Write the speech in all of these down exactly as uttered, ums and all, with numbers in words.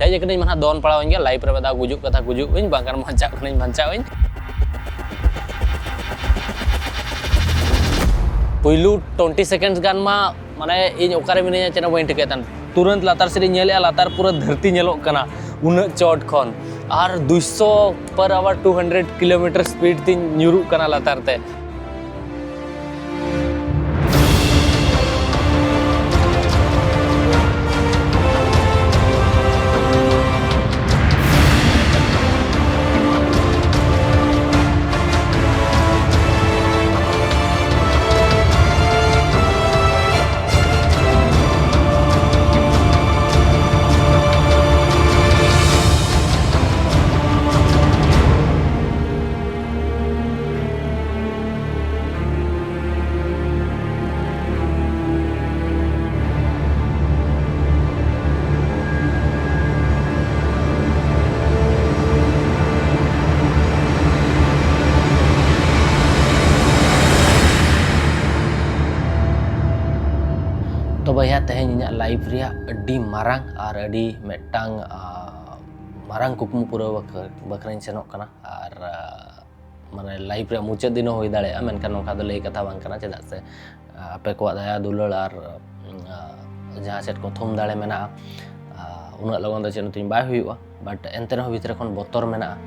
ᱦᱮᱡ ᱟᱠᱟᱱᱟᱹᱧ ᱢᱟ ᱱᱟᱦᱟᱜ ᱫᱚᱱ ᱯᱟᱲᱟᱣ ᱟᱹᱧ ᱜᱮ, life ᱨᱮ ᱢᱤᱫ ᱫᱷᱟᱣ ᱜᱩᱡᱩᱜ ᱠᱟᱛᱷᱟ ᱜᱩᱡᱩᱜ ᱟᱹᱧ, ᱵᱟᱝᱠᱷᱟᱱ ᱵᱟᱧᱪᱟᱜ ᱠᱟᱱᱟᱹᱧ ᱵᱟᱧᱪᱟᱜ ᱟᱹᱧ᱾ ᱯᱩᱭᱞᱩ twenty seconds ᱜᱟᱱ ᱢᱟ ᱢᱟᱱᱮ ᱤᱧ ᱚᱠᱟᱨᱮ ᱢᱤᱱᱟᱹᱧᱟ ᱪᱮᱫ ᱦᱚᱸ ᱵᱟᱹᱧ ᱴᱷᱤᱠᱟᱹᱭᱮᱫ ᱛᱟᱦᱮᱱ᱾ ᱛᱩᱨᱟᱹᱱᱛ ᱞᱟᱛᱟᱨ ᱥᱮᱫ ᱤᱧ ᱧᱮᱞᱮᱜᱼᱟ, ᱞᱟᱛᱟᱨ ᱯᱩᱨᱟᱹ ᱫᱷᱟᱹᱨᱛᱤ ᱧᱮᱞᱚᱜ ᱠᱟᱱᱟ, ᱩᱱᱟᱹᱜ ᱪᱚᱴ ᱠᱷᱚᱱ᱾ ᱟᱨ ᱫᱩᱭᱥᱚ per hour, two hundred kilometer speed ᱛᱤᱧ ᱧᱩᱨᱩᱜ ᱠᱟᱱᱟ ᱞᱟᱛᱟᱨ ᱛᱮ᱾ ᱛᱚ ᱵᱚᱭᱦᱟ, ᱛᱮᱦᱮᱧ ᱤᱧᱟᱹᱜ life ᱨᱮᱭᱟᱜ ᱟᱹᱰᱤ ᱢᱟᱨᱟᱝ ᱟᱨ ᱟᱹᱰᱤ ᱢᱤᱫᱴᱟᱝ, ᱟ, ᱢᱟᱨᱟᱝ ᱠᱩᱠᱢᱩ ᱯᱩᱨᱟᱹᱣ ᱵᱟᱠᱷ-, ᱵᱟᱠᱷᱨᱟᱧ ᱥᱮᱱᱚᱜ ᱠᱟᱱᱟ᱾ ᱟᱨ, ᱟ, ᱢᱟᱱᱮ life ᱨᱮᱭᱟᱜ ᱢᱩᱪᱟᱹᱫ ᱫᱤᱱ ᱦᱚᱸ ᱦᱩᱭ ᱫᱟᱲᱮᱭᱟᱜᱼᱟ, ᱢᱮᱱᱠᱷᱟᱱ ᱱᱚᱝᱠᱟ ᱫᱚ ᱞᱟᱹᱭ ᱠᱟᱛᱷᱟ ᱵᱟᱝ ᱠᱟᱱᱟ, ᱪᱮᱫᱟᱜ ᱥᱮ, ᱟ, ᱟᱯᱮ ᱠᱚᱣᱟᱜ ᱫᱟᱭᱟ ᱫᱩᱞᱟᱹᱲ ᱟᱨ, ᱟ, ᱡᱟᱦᱟᱸ ᱥᱮᱫ ᱠᱚ ᱛᱷᱩᱢ ᱫᱟᱲᱮ ᱢᱮᱱᱟᱜᱼᱟ, ᱟ, ᱩᱱᱟᱹᱜ ᱞᱚᱜᱚᱱ ᱫᱚ ᱪᱮᱫ ᱦᱚᱸ ᱛᱤᱧ ᱵᱟᱭ ᱦᱩᱭᱩᱜᱼᱟ᱾ But ᱮᱱᱛᱮ ᱨᱮᱦᱚᱸ ᱵᱷᱤᱛᱨᱤ ᱠᱷᱚᱱ ᱵᱚᱛᱚᱨ ᱢᱮᱱᱟᱜᱼᱟ,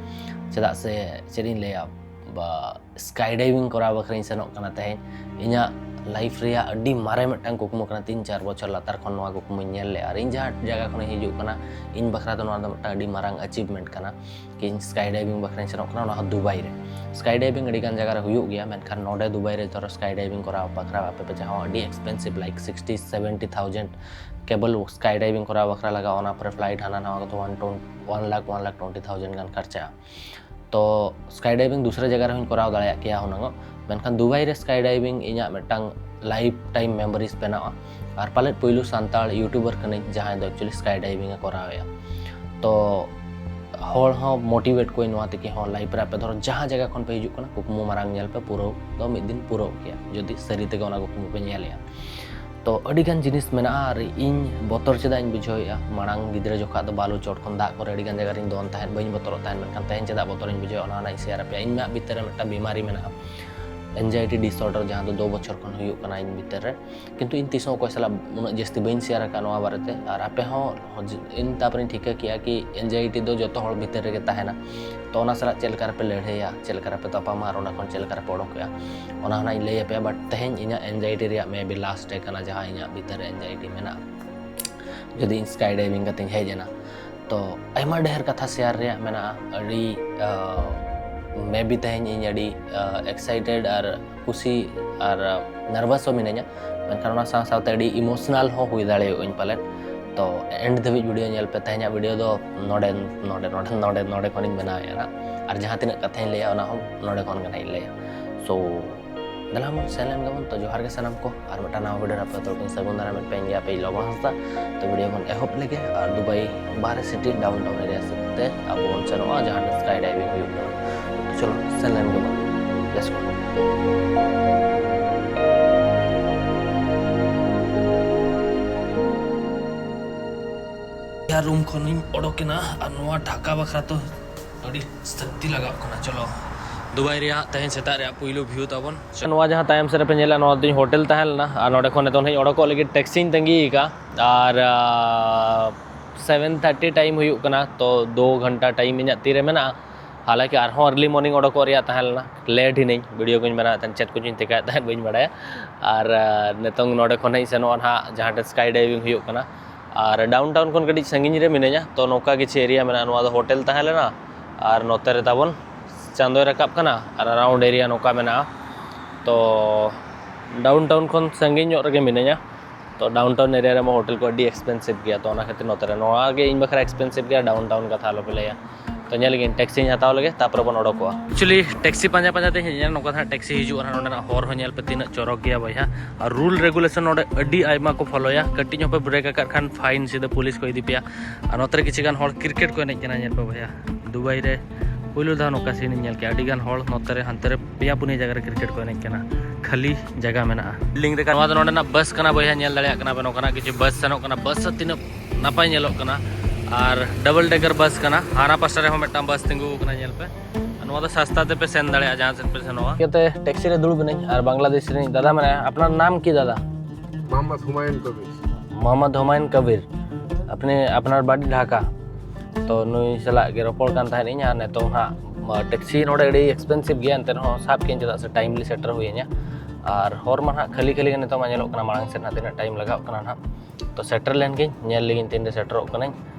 ᱪᱮᱫᱟᱜ ᱥᱮ ᱪᱮᱫ ᱤᱧ ᱞᱟᱹᱭᱟ, ᱵᱟ, skydiving ᱠᱚᱨᱟᱣ ᱵᱟᱠᱷᱨᱟᱧ ᱥᱮᱱᱚᱜ ᱠᱟᱱᱟ ᱛᱮᱦᱮᱧ᱾ ᱤᱧᱟᱹᱜ life ᱨᱮᱭᱟᱜ ᱟᱹᱰᱤ ᱢᱟᱨᱮ ᱢᱤᱫᱴᱟᱝ ᱠᱩᱠᱢᱩ ᱠᱟᱱᱟ, ᱛᱤᱱ ᱪᱟᱨ ᱵᱚᱪᱷᱚᱨ ᱞᱟᱛᱟᱨ ᱠᱷᱚᱱ ᱱᱚᱣᱟ ᱠᱩᱠᱢᱩᱧ ᱧᱮᱞ ᱞᱮᱜᱼᱟ᱾ ᱟᱨ ᱤᱧ ᱡᱟᱦᱟᱸ ᱡᱟᱭᱜᱟ ᱠᱷᱚᱱᱤᱧ ᱦᱤᱡᱩᱜ ᱠᱟᱱᱟ, ᱤᱧ ᱵᱟᱠᱷᱨᱟ ᱫᱚ ᱱᱚᱣᱟ ᱫᱚ ᱢᱤᱫᱴᱟᱝ ᱟᱹᱰᱤ ᱢᱟᱨᱟᱝ achievement ᱠᱟᱱᱟ᱾ ᱠᱤ ᱤᱧ skydiving ᱵᱟᱠᱷᱨᱟᱧ ᱥᱮᱱᱚᱜ ᱠᱟᱱᱟ, ᱚᱱᱟ ᱦᱚᱸ ᱫᱩᱵᱟᱭ ᱨᱮ᱾ Skydiving ᱟᱹᱰᱤ ᱜᱟᱱ ᱡᱟᱭᱜᱟ ᱨᱮ ᱦᱩᱭᱩᱜ ᱜᱮᱭᱟ, ᱢᱮᱱᱠᱷᱟᱱ ᱱᱚᱰᱮ ᱫᱩᱵᱟᱭ ᱨᱮ ᱫᱷᱚᱨᱚ skydiving ᱠᱚᱨᱟᱣ ᱵᱟᱠᱷᱨᱟ ᱟᱯᱮ ᱯᱮ ᱪᱟᱦᱟᱣᱟ, ᱟᱹᱰᱤ expensive, like sixty seventy thousand ᱠᱮᱵᱚᱞ skydiving ᱠᱚᱨᱟᱣ ᱵᱟᱠᱷᱨᱟ ᱞᱟᱜᱟᱜᱼᱟ᱾ ᱚᱱᱟ ᱯᱚᱨᱮ flight ᱦᱟᱱᱟ ᱱᱟᱣᱟ ᱠᱚᱛᱮ one twenty, one lakh, one lakh twenty thousand ᱜᱟᱱ ᱠᱷᱚᱨᱪᱟᱜᱼᱟ᱾ ᱛᱚ skydiving ᱫᱩᱥᱨᱟ ᱡᱟᱭᱜᱟ ᱨᱮᱦᱚᱸᱧ ᱠᱚᱨᱟᱣ ᱫᱟᱲᱮᱭᱟᱜ ᱠᱮᱭᱟ ᱦᱩᱱᱟᱹᱝ, ᱢᱮᱱᱠᱷᱟᱱ ᱫᱩᱵᱟᱭ ᱨᱮ skydiving ᱤᱧᱟᱹᱜ ᱢᱤᱫᱴᱟᱝ life time memories ᱵᱮᱱᱟᱜᱼᱟ᱾ ᱟᱨ ᱯᱟᱞᱮᱫ ᱯᱩᱭᱞᱩ ᱥᱟᱱᱛᱟᱲ YouTuber ᱠᱟᱹᱱᱟᱹᱧ ᱡᱟᱦᱟᱸᱭ ᱫᱚ actually skydiving ᱮ ᱠᱚᱨᱟᱣᱮᱫᱼᱟ᱾ ᱛᱚ ᱦᱚᱲ ᱦᱚᱸ motivate ᱠᱚᱣᱟᱹᱧ ᱱᱚᱣᱟ ᱛᱮᱠᱤ ᱦᱚᱸ life ᱨᱮ ᱟᱯᱮ ᱫᱷᱚᱨᱚ ᱡᱟᱦᱟᱸ ᱡᱟᱭᱜᱟ ᱠᱷᱚᱱ ᱯᱮ ᱦᱤᱡᱩᱜ ᱠᱟᱱᱟ, ᱠᱩᱠᱢᱩ ᱢᱟᱨᱟᱝ ᱧᱮᱞ ᱯᱮ, ᱯᱩᱨᱟᱹᱣ ᱫᱚ ᱢᱤᱫ ᱫᱤᱱ ᱯᱩᱨᱟᱹᱣ ᱜᱮᱭᱟ ᱡᱩᱫᱤ ᱥᱟᱹᱨᱤ ᱛᱮᱜᱮ ᱚᱱᱟ ᱠᱩᱠᱢᱩ ᱯᱮ ᱧᱮᱞᱮᱜᱼᱟ᱾ ᱛᱚ ᱟᱹᱰᱤᱜᱟᱱ ᱡᱤᱱᱤᱥ ᱢᱮᱱᱟᱜᱼᱟ, ᱟᱨ ᱤᱧ ᱵᱚᱛᱚᱨ ᱪᱮᱫᱟᱜ ᱤᱧ ᱵᱩᱡᱷᱟᱹᱣᱮᱫᱼᱟ, ᱢᱟᱲᱟᱝ ᱜᱤᱫᱽᱨᱟᱹ ᱡᱚᱠᱷᱟᱜ ᱫᱚ ᱵᱟᱞᱩ ᱪᱚᱴ ᱠᱷᱚᱱ ᱫᱟᱜ ᱠᱚᱨᱮ ᱟᱹᱰᱤᱜᱟᱱ ᱡᱟᱭᱜᱟ ᱨᱤᱧ ᱫᱚᱱ ᱛᱟᱦᱮᱸᱫ, ᱵᱟᱹᱧ ᱵᱚᱛᱚᱨᱚᱜ ᱛᱟᱦᱮᱸᱫ, ᱢᱮᱱᱠᱷᱟᱱ ᱛᱮᱦᱮᱧ ᱪᱮᱫᱟᱜ ᱵᱚᱛᱚᱨᱤᱧ ᱵᱩᱡᱷᱟᱹᱣᱟ, ᱚᱱᱟ ᱦᱟᱸᱜ ᱤᱧ ᱥᱮᱭᱟᱨ ᱟᱯᱮᱭᱟ᱾ ᱤᱧᱟᱹᱜ ᱵᱷᱤᱛᱟᱹᱨ ᱨᱮ ᱢᱤᱫᱴᱟᱝ ᱵᱤᱢᱟᱨᱤ ᱢᱮᱱᱟᱜᱼᱟ, anxiety disorder, ᱡᱟᱦᱟᱸ ᱫᱚ ᱫᱩ ᱵᱚᱪᱷᱚᱨ ᱠᱷᱚᱱ ᱦᱩᱭᱩᱜ ᱠᱟᱱᱟ ᱤᱧ ᱵᱷᱤᱛᱟᱹᱨ ᱨᱮ, ᱠᱤᱱᱛᱩ ᱤᱧ ᱛᱤᱥ ᱦᱚᱸ ᱚᱠᱚᱭ ᱥᱟᱞᱟᱜ ᱩᱱᱟᱹᱜ ᱡᱟᱹᱥᱛᱤ ᱵᱟᱹᱧ ᱥᱮᱭᱟᱨ ᱟᱠᱟᱫᱼᱟ ᱱᱚᱣᱟ ᱵᱟᱨᱮᱛᱮ᱾ ᱟᱨ ᱟᱯᱮ ᱦᱚᱸ ᱤᱧ ᱛᱟᱨᱯᱚᱨᱮᱧ ᱴᱷᱤᱠᱟᱹ ᱠᱮᱜᱼᱟ ᱠᱤ anxiety ᱫᱚ ᱡᱚᱛᱚ ᱦᱚᱲ ᱵᱷᱤᱛᱟᱹᱨ ᱨᱮᱜᱮ ᱛᱟᱦᱮᱱᱟ᱾ ᱛᱚ ᱚᱱᱟ ᱥᱟᱞᱟᱜ ᱪᱮᱫ ᱞᱮᱠᱟ ᱨᱮᱯᱮ ᱞᱟᱹᱲᱦᱟᱹᱭᱟ, ᱪᱮᱫ ᱞᱮᱠᱟ ᱨᱮᱯᱮ ᱛᱟᱯᱟᱢᱟ, ᱟᱨ ᱚᱱᱟ ᱠᱷᱚᱱ ᱪᱮᱫ ᱞᱮᱠᱟ ᱨᱮᱯᱮ ᱚᱰᱚᱠᱚᱜᱼᱟ, ᱚᱱᱟ ᱦᱚᱸ ᱱᱟᱜ ᱤᱧ ᱞᱟᱹᱭ ᱟᱯᱮᱭᱟ᱾ But ᱛᱮᱦᱮᱧ ᱤᱧᱟᱹᱜ anxiety ᱨᱮᱭᱟᱜ maybe last day ᱠᱟᱱᱟ, ᱡᱟᱦᱟᱸ ᱤᱧᱟᱹᱜ ᱵᱷᱤᱛᱟᱹᱨ ᱨᱮ anxiety ᱢᱮᱱᱟᱜᱼᱟ᱾ ᱡᱩᱫᱤ ᱤᱧ sky diving ᱠᱟᱛᱮᱧ ᱦᱮᱡ ᱮᱱᱟ, ᱛᱚ ᱟᱭᱢᱟ ᱰᱷᱮᱨ ᱠᱟᱛᱷᱟ ᱥᱮᱭᱟᱨ ᱨᱮᱭᱟᱜ ᱢᱮᱱᱟᱜᱼᱟ᱾ ᱟᱹᱰᱤ ᱢᱮᱵᱤ ᱛᱮᱦᱮᱧ ᱤᱧ ᱟᱹᱰᱤ excited ᱟᱨ ᱠᱩᱥᱤ ᱟᱨ nervous ᱦᱚᱸ ᱢᱤᱱᱟᱹᱧᱟ, ᱢᱮᱱᱠᱷᱟᱱ ᱚᱱᱟ ᱥᱟᱶ ᱥᱟᱶᱛᱮ ᱟᱹᱰᱤ emotional ᱦᱚᱸ ᱦᱩᱭ ᱫᱟᱲᱮᱭᱟᱜ ᱟᱹᱧ ᱯᱟᱞᱮᱱ᱾ ᱛᱚ end ᱫᱷᱟᱹᱵᱤᱡ video ᱧᱮᱞ ᱯᱮ᱾ ᱛᱮᱦᱮᱧᱟᱜ video ᱫᱚ ᱱᱚᱰᱮ ᱱᱚᱰᱮ ᱱᱚᱰᱮ ᱱᱚᱰᱮ ᱱᱚᱰᱮ ᱠᱷᱚᱱᱤᱧ ᱵᱮᱱᱟᱣᱮᱫᱼᱟ ᱱᱟᱜ, ᱟᱨ ᱡᱟᱦᱟᱸ ᱛᱤᱱᱟᱹᱜ ᱠᱟᱛᱷᱟᱧ ᱞᱟᱹᱭᱟ ᱚᱱᱟ ᱦᱚᱸ ᱱᱚᱰᱮ ᱠᱷᱚᱱ ᱜᱮ ᱱᱟᱜ ᱤᱧ ᱞᱟᱹᱭᱟ᱾ So ᱫᱮᱞᱟ ᱵᱚᱱ ᱥᱮᱱ ᱞᱮᱱ ᱜᱮᱵᱚᱱ᱾ ᱛᱚ ᱡᱚᱦᱟᱨ ᱜᱮ ᱥᱟᱱᱟᱢ ᱠᱚ, ᱟᱨ ᱢᱤᱫᱴᱟᱝ ᱱᱟᱣᱟ video ᱨᱮ ᱟᱯᱮ ᱡᱚᱛᱚ ᱠᱚᱧ ᱥᱟᱹᱜᱩᱱ ᱫᱟᱨᱟᱢᱮᱫ ᱯᱮᱭᱟ, ᱤᱧ ᱜᱮ ᱟᱯᱮᱭᱤᱡ ᱞᱚᱵᱚ ᱦᱟᱸᱥᱫᱟ᱾ ᱛᱚ video ᱵᱚᱱ ᱮᱦᱚᱵ ᱞᱮᱜᱮ, ᱟᱨ ᱫᱩᱵᱟᱭ ᱵᱟᱦᱨᱮ city downtown area ᱥᱮᱫ ᱛᱮ ᱟᱵᱚ ᱵᱚᱱ ᱥᱮᱱᱚᱜᱼᱟ, ᱡᱟᱦᱟᱸ ᱨᱮ sky diving ᱦᱩᱭᱩᱜ ᱠᱟᱱᱟ᱾ ᱛᱚ ᱪᱚᱞᱚ ᱥᱮᱱ ᱞᱮᱱ ᱜᱮᱵᱚᱱ᱾ Let's go. ᱨᱩᱢ ᱠᱷᱚᱱᱤᱧ ᱚᱰᱚᱠ ᱮᱱᱟ, ᱟᱨ ᱱᱚᱣᱟ ᱰᱷᱟᱠᱟ ᱵᱟᱠᱷᱨᱟ ᱛᱚ ᱟᱹᱰᱤ ᱥᱟᱹᱠᱛᱤ ᱞᱟᱜᱟᱜ ᱠᱟᱱᱟ᱾ ᱪᱚᱞᱚ, ᱫᱩᱵᱟᱭ ᱨᱮᱭᱟᱜ ᱛᱮᱦᱮᱧ ᱥᱮᱛᱟᱜ ᱨᱮᱭᱟᱜ ᱯᱩᱭᱞᱩ view ᱛᱟᱵᱚᱱ᱾ ᱱᱚᱣᱟ ᱡᱟᱦᱟᱸ ᱛᱟᱭᱚᱢ ᱥᱮᱫ ᱨᱮᱯᱮ ᱧᱮᱞᱟ, ᱱᱚᱣᱟ ᱫᱚ ᱤᱧ ᱦᱳᱴᱮᱞ ᱛᱟᱦᱮᱸ ᱞᱮᱱᱟ, ᱟᱨ ᱱᱚᱰᱮ ᱠᱷᱚᱱ ᱱᱤᱛᱚᱝ ᱤᱧ ᱚᱰᱚᱠᱚᱜ ᱞᱟᱹᱜᱤᱫ ᱴᱮᱠᱥᱤᱧ ᱛᱟᱺᱜᱤ ᱟᱠᱟᱫᱼᱟ᱾ ᱟᱨ seven thirty time ᱦᱩᱭᱩᱜ ᱠᱟᱱᱟ, ᱛᱚ ᱫᱩ ᱜᱷᱚᱱᱴᱟ time ᱤᱧᱟᱹᱜ ᱛᱤᱨᱮ ᱢᱮᱱᱟᱜᱼᱟ᱾ ᱦᱟᱞᱟᱸᱠᱤ ᱟᱨᱦᱚᱸ early morning ᱚᱰᱚᱠᱚᱜ ᱨᱮᱭᱟᱜ ᱛᱟᱦᱮᱸ ᱞᱮᱱᱟ, late ᱮᱱᱟᱹᱧ᱾ video ᱠᱚᱧ ᱵᱮᱱᱟᱣᱮᱫ ᱛᱟᱦᱮᱸᱫ, ᱪᱮᱫ ᱠᱚᱪᱚᱧ ᱪᱮᱠᱟᱭᱮᱫ ᱛᱟᱦᱮᱸᱫ ᱵᱟᱹᱧ ᱵᱟᱲᱟᱭᱟ᱾ ᱟᱨ ᱱᱤᱛᱚᱝ ᱱᱚᱰᱮ ᱠᱷᱚᱱ ᱦᱟᱸᱜ ᱤᱧ ᱥᱮᱱᱚᱜᱼᱟ ᱱᱟᱦᱟᱜ ᱡᱟᱦᱟᱸ ᱴᱷᱮᱱ sky diving ᱦᱩᱭᱩᱜ ᱠᱟᱱᱟ, ᱟᱨ downtown ᱠᱷᱚᱱ ᱠᱟᱹᱴᱤᱡ ᱥᱟᱺᱜᱤᱧ ᱨᱮ ᱢᱤᱱᱟᱹᱧᱟ᱾ ᱛᱚ ᱱᱚᱝᱠᱟ ᱠᱤᱪᱷᱩ area ᱢᱮᱱᱟᱜᱼᱟ᱾ ᱱᱚᱣᱟ ᱫᱚ ᱦᱳᱴᱮᱞ ᱛᱟᱦᱮᱸ ᱞᱮᱱᱟ, ᱟᱨ ᱱᱚᱛᱮ ᱨᱮ ᱛᱟᱵᱚᱱ ᱪᱟᱸᱫᱚᱭ ᱨᱟᱠᱟᱵ ᱠᱟᱱᱟ, ᱟᱨ around area ᱱᱚᱝᱠᱟ ᱢᱮᱱᱟᱜᱼᱟ᱾ ᱛᱚ downtown ᱠᱷᱚᱱ ᱥᱟᱺᱜᱤᱧ ᱧᱚᱜ ᱨᱮᱜᱮ ᱢᱤᱱᱟᱹᱧᱟ᱾ ᱛᱚ downtown area ᱨᱮᱢᱟ ᱦᱳᱴᱮᱞ ᱠᱚ ᱟᱹᱰᱤ expensive ᱜᱮᱭᱟ, ᱛᱚ ᱚᱱᱟ ᱠᱷᱟᱹᱛᱤᱨ ᱱᱚᱛᱮ ᱨᱮ ᱱᱚᱣᱟ ᱜᱮ ᱤᱧ ᱵᱟᱠᱷᱨᱟ expensive ᱜᱮᱭᱟ, downtown ᱠᱟᱛᱷᱟ ᱟᱞᱚᱯᱮ ᱞᱟᱹᱭᱟ᱾ ᱛᱚ ᱧᱮᱞ ᱜᱤᱧ ᱴᱮᱠᱥᱤᱧ ᱦᱟᱛᱟᱣ ᱞᱮᱜᱮ, ᱛᱟᱯᱚᱨᱮ ᱵᱚᱱ ᱚᱰᱚᱠᱚᱜᱼᱟ᱾ Actually ᱴᱮᱠᱥᱤ ᱯᱟᱸᱡᱟ ᱯᱟᱸᱡᱟ ᱛᱮᱧ ᱦᱮᱡ ᱮᱱᱟ, ᱱᱚᱝᱠᱟ ᱫᱚ ᱦᱟᱸᱜ ᱴᱮᱠᱥᱤ ᱦᱤᱡᱩᱜᱼᱟ ᱱᱚᱰᱮᱱᱟᱜ ᱦᱚᱨ ᱦᱚᱸ ᱧᱮᱞ ᱯᱮ ᱛᱤᱱᱟᱹᱜ ᱪᱚᱨᱚᱠ ᱜᱮᱭᱟ ᱵᱚᱭᱦᱟ᱾ ᱟᱨ rule regulation ᱱᱚᱰᱮ ᱟᱹᱰᱤ ᱟᱭᱢᱟ ᱠᱚ ᱯᱷᱚᱞᱳᱭᱟ, ᱠᱟᱹᱴᱤᱡ ᱦᱚᱸᱯᱮ ᱵᱨᱮᱠ ᱟᱠᱟᱫ ᱠᱷᱟᱱ fine, ᱥᱤᱫᱷᱟᱹ ᱯᱩᱞᱤᱥ ᱠᱚ ᱤᱫᱤ ᱯᱮᱭᱟ᱾ ᱟᱨ ᱱᱚᱛᱮ ᱨᱮ ᱠᱤᱪᱷᱩ ᱜᱟᱱ ᱦᱚᱲ ᱠᱨᱤᱠᱮᱴ ᱠᱚ ᱮᱱᱮᱡ ᱠᱟᱱᱟ, ᱧᱮᱞ ᱯᱮ ᱵᱚᱭᱦᱟ᱾ ᱫᱩᱵᱟᱭ ᱨᱮ ᱯᱩᱭᱞᱩ ᱫᱷᱟᱣ ᱱᱚᱝᱠᱟ scene ᱤᱧ ᱧᱮᱞ ᱠᱮᱜᱼᱟ, ᱟᱹᱰᱤ ᱜᱟᱱ ᱦᱚᱲ ᱱᱚᱛᱮ ᱨᱮ ᱦᱟᱱᱛᱮ ᱨᱮ ᱯᱮᱭᱟ ᱯᱩᱱᱭᱟᱹ ᱡᱟᱭᱜᱟ ᱨᱮ ᱠᱨᱤᱠᱮᱴ ᱠᱚ ᱮᱱᱮᱡ ᱠᱟᱱᱟ᱾ ᱠᱷᱟᱹᱞᱤ ᱡᱟᱭᱜᱟ ᱢᱮᱱᱟᱜᱼᱟ᱾ ᱵᱤᱞᱰᱤᱝ ᱨᱮ ᱱᱚᱣᱟ ᱫᱚ ᱱᱚᱰᱮᱱᱟᱜ ᱵᱟᱥ ᱠᱟᱱᱟ ᱵᱚᱭᱦᱟ, ᱧᱮᱞ ᱫᱟᱲᱮᱭᱟᱜ ᱠᱟᱱᱟ ᱯᱮ ᱱᱚᱝᱠᱟᱱᱟᱜ ᱠᱤᱪᱷᱩ ᱵᱟᱥ ᱥᱮᱱᱚᱜ ᱠᱟᱱᱟ᱾ ᱵᱟᱥ ᱦᱚᱸ ᱛᱤᱱᱟᱹᱜ ᱱᱟᱯᱟᱭ ᱧᱮᱞᱚᱜ ᱠᱟᱱᱟ, ᱟᱨ ᱰᱟᱵᱚᱞ ᱰᱮᱠᱟᱨ ᱵᱟᱥ ᱠᱟᱱᱟ᱾ ᱦᱟᱱᱟ ᱯᱟᱥᱴᱟ ᱨᱮᱦᱚᱸ ᱢᱤᱫᱴᱟᱝ ᱵᱟᱥ ᱛᱤᱸᱜᱩ ᱟᱠᱟᱱᱟ, ᱧᱮᱞ ᱯᱮ᱾ ᱟᱨ ᱱᱚᱣᱟ ᱫᱚ ᱥᱟᱥᱛᱟ ᱛᱮᱯᱮ ᱥᱮᱱ ᱫᱟᱲᱮᱭᱟᱜᱼᱟ ᱡᱟᱦᱟᱸ ᱥᱮᱫ ᱯᱮ ᱥᱮᱱᱚᱜᱼᱟ᱾ ᱪᱤᱠᱟᱹᱛᱮ ᱴᱮᱠᱥᱤ ᱨᱮ ᱫᱩᱲᱩᱵ ᱮᱱᱟᱹᱧ ᱟᱨ ᱵᱟᱝᱞᱟᱫᱮᱥ ᱨᱤᱱᱤᱡ ᱫᱟᱫᱟ ᱢᱮᱱᱟᱭᱟ᱾ ᱟᱯᱱᱟᱨ ᱱᱟᱢ ᱠᱤ ᱫᱟᱫᱟ? ᱢᱚᱦᱚᱢᱢᱚᱫ ᱦᱩᱢᱟᱭᱩᱱ ᱠᱚᱵᱤᱨ᱾ ᱢᱚᱦᱚᱢᱢᱚᱫ ᱦᱩᱢᱟᱭᱩᱱ ᱠᱚᱵᱤᱨ, ᱟᱯᱱᱮ ᱟᱯᱱᱟᱨ ᱵᱟᱲᱤ ᱰᱷᱟᱠᱟ᱾ ᱛᱚ ᱱᱩᱭ ᱥᱟᱞᱟᱜ ᱜᱮ ᱨᱚᱯᱚᱲ ᱠᱟᱱ ᱛᱟᱦᱮᱸᱫ ᱤᱧ᱾ ᱟᱨ ᱱᱤᱛᱚᱝ ᱦᱟᱸᱜ ᱢᱟ, ᱴᱮᱠᱥᱤ ᱱᱚᱰᱮ ᱟᱹᱰᱤ ᱮᱠᱥᱯᱮᱱᱥᱤᱵᱷ ᱜᱮᱭᱟ, ᱮᱱᱛᱮ ᱨᱮᱦᱚᱸ ᱥᱟᱵ ᱠᱮᱫᱟᱹᱧ ᱪᱮᱫᱟᱜ ᱥᱮ ᱴᱟᱭᱤᱢᱞᱤ ᱥᱮᱴᱮᱨ ᱦᱩᱭᱟᱹᱧᱟ᱾ ᱟᱨ ᱦᱚᱨ ᱢᱟ ᱱᱟᱦᱟᱜ ᱠᱷᱟᱹᱞᱤ ᱠᱷᱟᱹᱞᱤ ᱜᱮ ᱱᱤᱛᱚᱜ ᱢᱟ ᱧᱮᱞᱚᱜ ᱠᱟᱱᱟ, ᱢᱟᱲᱟᱝ ᱥᱮᱫ ᱱᱟᱦᱟᱜ ᱛᱤᱱᱟᱹᱜ ᱴᱟᱭᱤᱢ ᱞᱟᱜᱟᱜ ᱠᱟᱱᱟ ᱱᱟᱦᱟᱜ᱾ ᱛᱚ ᱥᱮᱴᱮᱨ ᱞᱮᱱ ᱜᱤᱧ, ᱧᱮᱞ ᱞᱮᱜᱤᱧ ᱛᱤᱱᱨᱮ ᱥᱮᱴᱮᱨᱚᱜ ᱠᱟᱹᱱᱟᱹᱧ᱾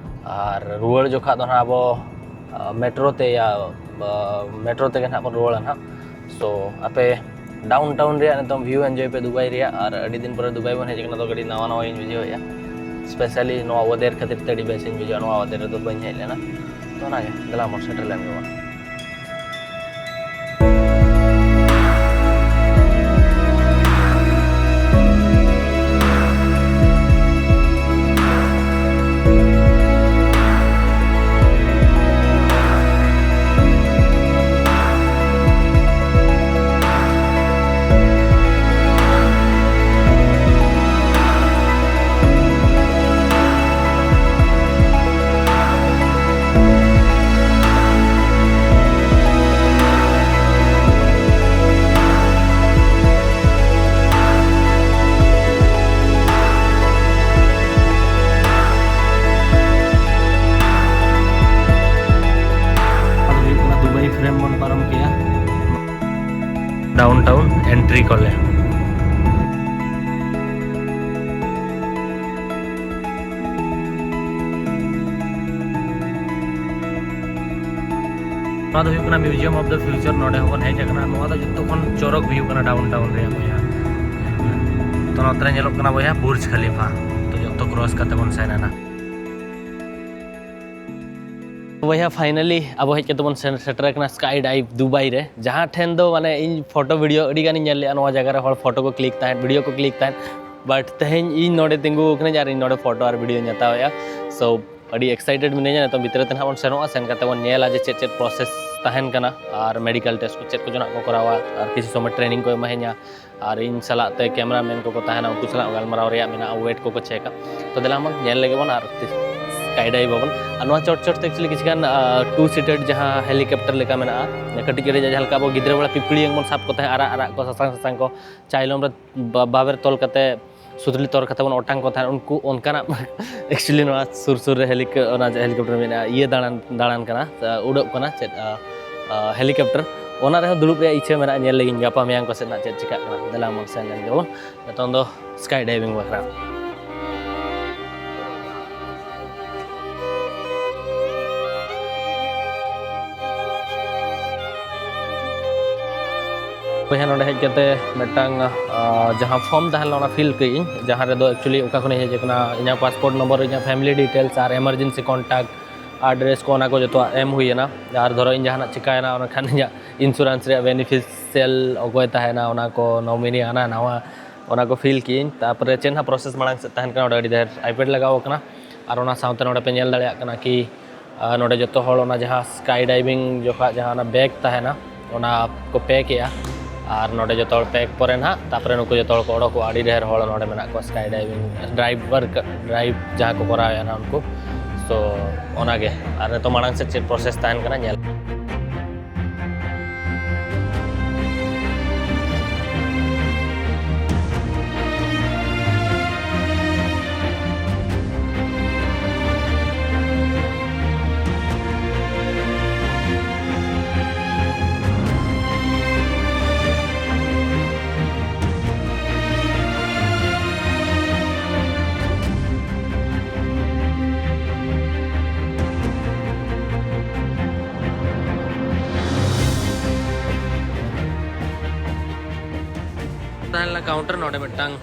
ᱟᱨ ᱨᱩᱣᱟᱹᱲ ᱡᱚᱠᱷᱟᱜ ᱫᱚ ᱱᱟᱦᱟᱜ ᱟᱵᱚ, ᱟ, ᱢᱮᱴᱨᱳ ᱛᱮ ᱭᱟ, ᱟ, ᱢᱮᱴᱨᱳ ᱛᱮᱜᱮ ᱱᱟᱦᱟᱜ ᱵᱚᱱ ᱨᱩᱣᱟᱹᱲᱟ ᱱᱟᱦᱟᱜ᱾ ᱥᱳ ᱟᱯᱮ ᱰᱟᱣᱩᱱ ᱴᱟᱣᱩᱱ ᱨᱮᱭᱟᱜ ᱱᱤᱛᱚᱝ ᱵᱷᱤᱭᱩ ᱮᱱᱡᱚᱭ ᱯᱮ ᱫᱩᱵᱟᱭ ᱨᱮᱭᱟᱜ᱾ ᱟᱨ ᱟᱹᱰᱤ ᱫᱤᱱ ᱯᱚᱨᱮ ᱫᱩᱵᱟᱭ ᱵᱚᱱ ᱦᱮᱡ ᱟᱠᱟᱱᱟ, ᱛᱚ ᱠᱟᱹᱴᱤᱡ ᱱᱟᱣᱟ ᱱᱟᱣᱟ ᱜᱤᱧ ᱵᱩᱡᱷᱟᱹᱣᱮᱫᱼᱟ᱾ ᱥᱯᱮᱥᱟᱞᱤ ᱱᱚᱣᱟ ᱳᱭᱮᱫᱟᱨ ᱠᱷᱟᱹᱛᱤᱨ ᱛᱮ ᱟᱹᱰᱤ ᱵᱮᱥᱤᱧ ᱵᱩᱡᱷᱟᱹᱣᱟ᱾ ᱱᱚᱣᱟ ᱳᱭᱮᱫᱟᱨ ᱨᱮᱫᱚ ᱵᱟᱹᱧ ᱦᱮᱡ ᱞᱮᱱᱟ᱾ ᱛᱚ ᱚᱱᱟᱜᱮ, ᱫᱮᱞᱟ ᱵᱚᱱ ᱥᱮᱴᱮᱨ ᱞᱮᱱ ᱜᱮᱵᱚᱱ᱾ ᱟᱫᱚ ᱦᱩᱭᱩᱜ ᱠᱟᱱᱟ ᱫᱩᱵᱟᱭ ᱯᱷᱨᱮᱢ ᱵᱚᱱ ᱯᱟᱨᱚᱢ ᱠᱮᱜᱼᱟ᱾ ᱰᱟᱣᱩᱱ ᱴᱟᱣᱩᱱ ᱮᱱᱴᱨᱤ ᱠᱚᱞᱮ᱾ ᱱᱚᱣᱟ ᱫᱚ ᱦᱩᱭᱩᱜ ᱠᱟᱱᱟ Museum of the Future᱾ ᱱᱚᱰᱮ ᱦᱚᱸᱵᱚᱱ ᱦᱮᱡ ᱟᱠᱟᱱᱟ᱾ ᱱᱚᱣᱟ ᱫᱚ ᱡᱚᱛᱚ ᱠᱷᱚᱱ ᱪᱚᱨᱚᱠ ᱵᱷᱤᱭᱩ ᱠᱟᱱᱟ ᱰᱟᱣᱩᱱ ᱴᱟᱣᱩᱱ ᱨᱮᱭᱟᱜ ᱵᱚᱭᱦᱟ᱾ ᱛᱚ ᱱᱚᱛᱮ ᱨᱮ ᱧᱮᱞᱚᱜ ᱠᱟᱱᱟ ᱵᱚᱭᱦᱟ ᱵᱩᱨᱡᱽ ᱠᱷᱟᱞᱤᱯᱷᱟ᱾ ᱛᱚ ᱡᱚᱛᱚ ᱠᱨᱚᱥ ᱠᱟᱛᱮ ᱵᱚᱱ ᱥᱮᱱ ᱮᱱᱟ᱾ ᱵᱚᱭᱦᱟ, ᱯᱷᱟᱭᱱᱟᱞᱤ ᱟᱵᱚ ᱦᱮᱡ ᱠᱟᱛᱮ ᱵᱚᱱ ᱥᱮᱱ ᱥᱮᱴᱮᱨ ᱟᱠᱟᱱᱟ ᱥᱠᱟᱭ ᱰᱟᱭᱤᱵᱷ ᱫᱩᱵᱟᱭ ᱨᱮ, ᱡᱟᱦᱟᱸ ᱴᱷᱮᱱ ᱫᱚ ᱢᱟᱱᱮ ᱤᱧ ᱯᱷᱳᱴᱳ ᱵᱷᱤᱰᱤᱭᱳ ᱟᱹᱰᱤ ᱜᱟᱱᱤᱧ ᱧᱮᱞ ᱞᱮᱜᱼᱟ᱾ ᱱᱚᱣᱟ ᱡᱟᱭᱜᱟ ᱨᱮ ᱦᱚᱲ ᱯᱷᱳᱴᱳ ᱠᱚ ᱠᱞᱤᱠ ᱛᱟᱦᱮᱸᱫ, ᱵᱷᱤᱰᱤᱭᱳ ᱠᱚ ᱠᱞᱤᱠ ᱛᱟᱦᱮᱸᱫ, ᱵᱟᱴ ᱛᱮᱦᱮᱧ ᱤᱧ ᱱᱚᱰᱮ ᱛᱤᱸᱜᱩ ᱟᱠᱟᱱᱟᱹᱧ ᱟᱨ ᱤᱧ ᱱᱚᱰᱮ ᱯᱷᱳᱴᱳ ᱟᱨ ᱵᱷᱤᱰᱤᱭᱳᱧ ᱦᱟᱛᱟᱣᱮᱜᱼᱟ᱾ ᱥᱳ ᱟᱹᱰᱤ ᱮᱠᱥᱟᱭᱴᱮᱰ ᱢᱤᱱᱟᱹᱧᱟ᱾ ᱱᱤᱛᱚᱜ ᱵᱷᱤᱛᱨᱤ ᱛᱮ ᱱᱟᱦᱟᱜ ᱵᱚᱱ ᱥᱮᱱᱚᱜᱼᱟ, ᱥᱮᱱ ᱠᱟᱛᱮ ᱵᱚᱱ ᱧᱮᱞᱟ ᱡᱮ ᱪᱮᱫ ᱪᱮᱫ ᱯᱨᱚᱥᱮᱥ ᱛᱟᱦᱮᱱ ᱠᱟᱱᱟ, ᱟᱨ ᱢᱮᱰᱤᱠᱮᱞ ᱴᱮᱥᱴ ᱠᱚ ᱪᱮᱫ ᱠᱚ ᱡᱚᱱᱟᱜ ᱠᱚ ᱠᱚᱨᱟᱣᱟ, ᱟᱨ ᱠᱤᱪᱷᱩ ᱥᱚᱢᱚᱭ ᱴᱨᱮᱱᱤᱝ ᱠᱚ ᱮᱢᱟᱦᱤᱧᱟ, ᱟᱨ ᱤᱧ ᱥᱟᱞᱟᱜ ᱛᱮ ᱠᱮᱢᱮᱨᱟ ᱢᱮᱱ ᱠᱚᱠᱚ ᱛᱟᱦᱮᱱᱟ, ᱩᱱᱠᱩ ᱥᱟᱞᱟᱜ ᱜᱟᱞᱢᱟᱨᱟᱣ ᱨᱮᱭᱟᱜ ᱢᱮᱱᱟᱜᱼᱟ, ᱳᱭᱮᱴ ᱠᱚᱠᱚ ᱪᱮᱠᱟ᱾ ᱛᱚ ᱫᱮᱞᱟ ᱢᱟ ᱧᱮᱞ ᱞᱮᱜᱮ ᱵᱚᱱ ᱟᱨ ᱥᱠᱟᱭ ᱰᱟᱭᱤᱵᱷ ᱟᱵᱚᱱ᱾ ᱟᱨ ᱱᱚᱣᱟ ᱪᱚᱴ ᱪᱚᱴ ᱛᱮ ᱮᱠᱪᱩᱭᱮᱞᱤ ᱠᱤᱪᱷᱩ ᱜᱟᱱ ᱴᱩ ᱥᱤᱴᱮᱰ ᱡᱟᱦᱟᱸ ᱦᱮᱞᱤᱠᱚᱯᱴᱟᱨ ᱞᱮᱠᱟ ᱢᱮᱱᱟᱜᱼᱟ, ᱠᱟᱹᱴᱤᱡ ᱠᱟᱹᱴᱤᱡ ᱡᱟᱦᱟᱸ ᱞᱮᱠᱟ ᱟᱵᱚ ᱜᱤᱫᱽᱨᱟᱹ ᱵᱮᱲᱟ ᱯᱤᱯᱤᱲᱤᱭᱟᱹᱝ ᱵᱚᱱ ᱥᱟᱵ ᱠᱚ ᱛᱟᱦᱮᱸᱫ, ᱟᱨᱟᱜ ᱟᱨᱟᱜ ᱠᱚ, ᱥᱟᱥᱟᱝ ᱥᱟᱥᱟᱝ ᱠᱚ, ᱪᱟᱭᱞᱚᱢ ᱨᱮ ᱵᱟ- ᱵᱟᱵᱮᱨ ᱛᱚᱞ ᱠᱟᱛᱮ, ᱥᱩᱛᱞᱤ ᱛᱚᱞ ᱠᱟᱛᱮ ᱵᱚᱱ ᱚᱴᱟᱝ ᱠᱚ ᱛᱟᱦᱮᱸᱫ, ᱩᱱᱠᱩ ᱚᱱᱠᱟᱱᱟᱜ ᱮᱠᱪᱩᱭᱮᱞᱤ ᱱᱚᱣᱟ ᱥᱩᱨ ᱥᱩᱨ ᱨᱮ ᱦᱮᱞᱤᱠ ᱚᱱᱟ ᱦᱮᱞᱤᱠᱚᱯᱴᱟᱨ ᱢᱮᱱᱟᱜᱼᱟ, ᱤᱭᱟᱹ ᱫᱟᱬᱟᱱ ᱫᱟᱬᱟᱱ ᱠᱟᱱᱟ, ᱩᱰᱟᱹᱜ ᱠᱟᱱᱟ ᱪᱮᱫ ᱦᱮᱞᱤᱠᱚᱯᱴᱟᱨ, ᱚᱱᱟ ᱨᱮᱦᱚᱸ ᱫᱩᱲᱩᱵ ᱨᱮᱭᱟᱜ ᱤᱪᱪᱷᱟᱹ ᱢᱮᱱᱟᱜᱼᱟ᱾ ᱧᱮᱞ ᱞᱮᱜᱤᱧ ᱜᱟᱯᱟ ᱢᱮᱭᱟᱝ ᱠᱚ ᱥᱮᱫ ᱱᱟᱜ ᱪᱮᱫ ᱪᱤᱠᱟᱹᱜ ᱠᱟᱱᱟ᱾ ᱫᱮᱞᱟ ᱢᱟ ᱥᱮᱱ ᱞᱮᱱ ᱜᱮᱵᱚᱱ ᱱᱤᱛᱚᱝ ᱫᱚ ᱥᱠᱟᱭ ᱰᱟᱭᱵᱷᱤᱝ ᱵᱟᱠᱷᱨᱟ᱾ ᱵᱚᱭᱦᱟ, ᱱᱚᱰᱮ ᱦᱮᱡ ᱠᱟᱛᱮ ᱢᱤᱫᱴᱟᱝ, ᱟ, ᱡᱟᱦᱟᱸ ᱯᱷᱚᱨᱢ ᱛᱟᱦᱮᱸ ᱞᱮᱱᱟ, ᱚᱱᱟ ᱯᱷᱤᱞ ᱠᱮᱫ ᱤᱧ, ᱡᱟᱦᱟᱸ ᱨᱮᱫᱚ ᱮᱠᱪᱩᱭᱮᱞᱤ ᱚᱠᱟ ᱠᱷᱚᱱᱤᱧ ᱦᱮᱡ ᱟᱠᱟᱱᱟ, ᱤᱧᱟᱹᱜ ᱯᱟᱥᱯᱳᱨᱴ ᱱᱚᱢᱵᱚᱨ, ᱤᱧᱟᱹᱜ ᱯᱷᱮᱢᱤᱞᱤ ᱰᱤᱴᱮᱞᱥ ᱟᱨ ᱮᱢᱟᱨᱡᱮᱱᱥᱤ ᱠᱚᱱᱴᱟᱠᱴ ᱟᱨ ᱟᱰᱨᱮᱥ ᱠᱚ, ᱚᱱᱟ ᱠᱚ ᱡᱚᱛᱚᱣᱟᱜ ᱮᱢ ᱦᱩᱭᱮᱱᱟ᱾ ᱟᱨ ᱫᱷᱚᱨᱚ ᱤᱧ ᱡᱟᱦᱟᱱᱟᱜ ᱪᱤᱠᱟᱭᱮᱱᱟ, ᱚᱱᱟ ᱠᱷᱟᱱ ᱤᱧᱟᱹᱜ ᱤᱱᱥᱩᱨᱮᱱᱥ ᱨᱮᱭᱟᱜ ᱵᱮᱱᱤᱯᱷᱤᱥᱤᱭᱟᱞ ᱚᱠᱚᱭ ᱛᱟᱦᱮᱱᱟ, ᱚᱱᱟ ᱠᱚ ᱱᱚᱢᱤᱱᱤ ᱦᱟᱱᱟ ᱱᱟᱣᱟ, ᱚᱱᱟ ᱠᱚ ᱯᱷᱤᱞ ᱠᱮᱫ ᱤᱧ᱾ ᱛᱟᱨᱯᱚᱨᱮ ᱪᱮᱫ ᱦᱟᱸᱜ ᱯᱨᱚᱥᱮᱥ ᱢᱟᱲᱟᱝ ᱥᱮᱫ ᱛᱟᱦᱮᱱ ᱠᱟᱱᱟ, ᱚᱸᱰᱮ ᱟᱹᱰᱤ ᱰᱷᱮᱨ ᱟᱭᱯᱮᱰ ᱞᱟᱜᱟᱣ ᱟᱠᱟᱱᱟ᱾ ᱟᱨ ᱚᱱᱟ ᱥᱟᱶᱛᱮ ᱱᱚᱰᱮ ᱯᱮ ᱧᱮᱞ ᱫᱟᱲᱮᱭᱟᱜ ᱠᱟᱱᱟ ᱠᱤ, ᱟᱨ ᱱᱚᱰᱮ ᱡᱚᱛᱚ ᱦᱚᱲ ᱚᱱᱟ ᱡᱟᱦᱟᱸ ᱥᱠᱟᱭ ᱰᱟᱭᱵᱷᱤᱝ ᱡᱚᱠᱷᱚᱱ ᱡᱟᱦᱟᱸ ᱚᱱᱟ ᱵᱮᱜᱽ ᱛᱟᱦᱮᱱᱟ, ᱚᱱᱟ ᱠᱚ ᱯᱮᱠ ᱮᱜᱼᱟ᱾ ᱟᱨ ᱱᱚᱰᱮ ᱡᱚᱛᱚ ᱦᱚᱲ ᱯᱮᱠ ᱯᱚᱨᱮ ᱱᱟᱦᱟᱜ ᱛᱟᱨᱯᱚᱨᱮ ᱱᱩᱠᱩ ᱡᱚᱛᱚ ᱦᱚᱲ ᱠᱚ ᱚᱰᱚᱠᱚᱜᱼᱟ᱾ ᱟᱹᱰᱤ ᱰᱷᱮᱨ ᱦᱚᱲ ᱱᱚᱰᱮ ᱢᱮᱱᱟᱜ ᱠᱚᱣᱟ, ᱥᱠᱟᱭ ᱰᱟᱭᱵᱷᱤᱝ ᱰᱨᱟᱭᱵᱷᱟᱨ, ᱰᱨᱟᱭᱵᱷ ᱡᱟᱦᱟᱸ ᱠᱚ ᱠᱚᱨᱟᱣᱮᱫᱼᱟ ᱱᱟᱦᱟᱜ ᱩᱱᱠᱩ᱾ ᱛᱚ ᱚᱱᱟᱜᱮ, ᱟᱨ ᱱᱤᱛᱚᱜ ᱢᱟᱲᱟᱝ ᱥᱮᱫ ᱪᱮᱫ ᱯᱨᱚᱥᱮᱥ ᱛᱟᱦᱮᱱ ᱠᱟᱱᱟ ᱧᱮᱞ᱾ ᱛᱟᱦᱮᱸ ᱞᱮᱱᱟ ᱠᱟᱣᱩᱱᱴᱟᱨ, ᱱᱚᱰᱮ ᱢᱤᱫᱴᱟᱝ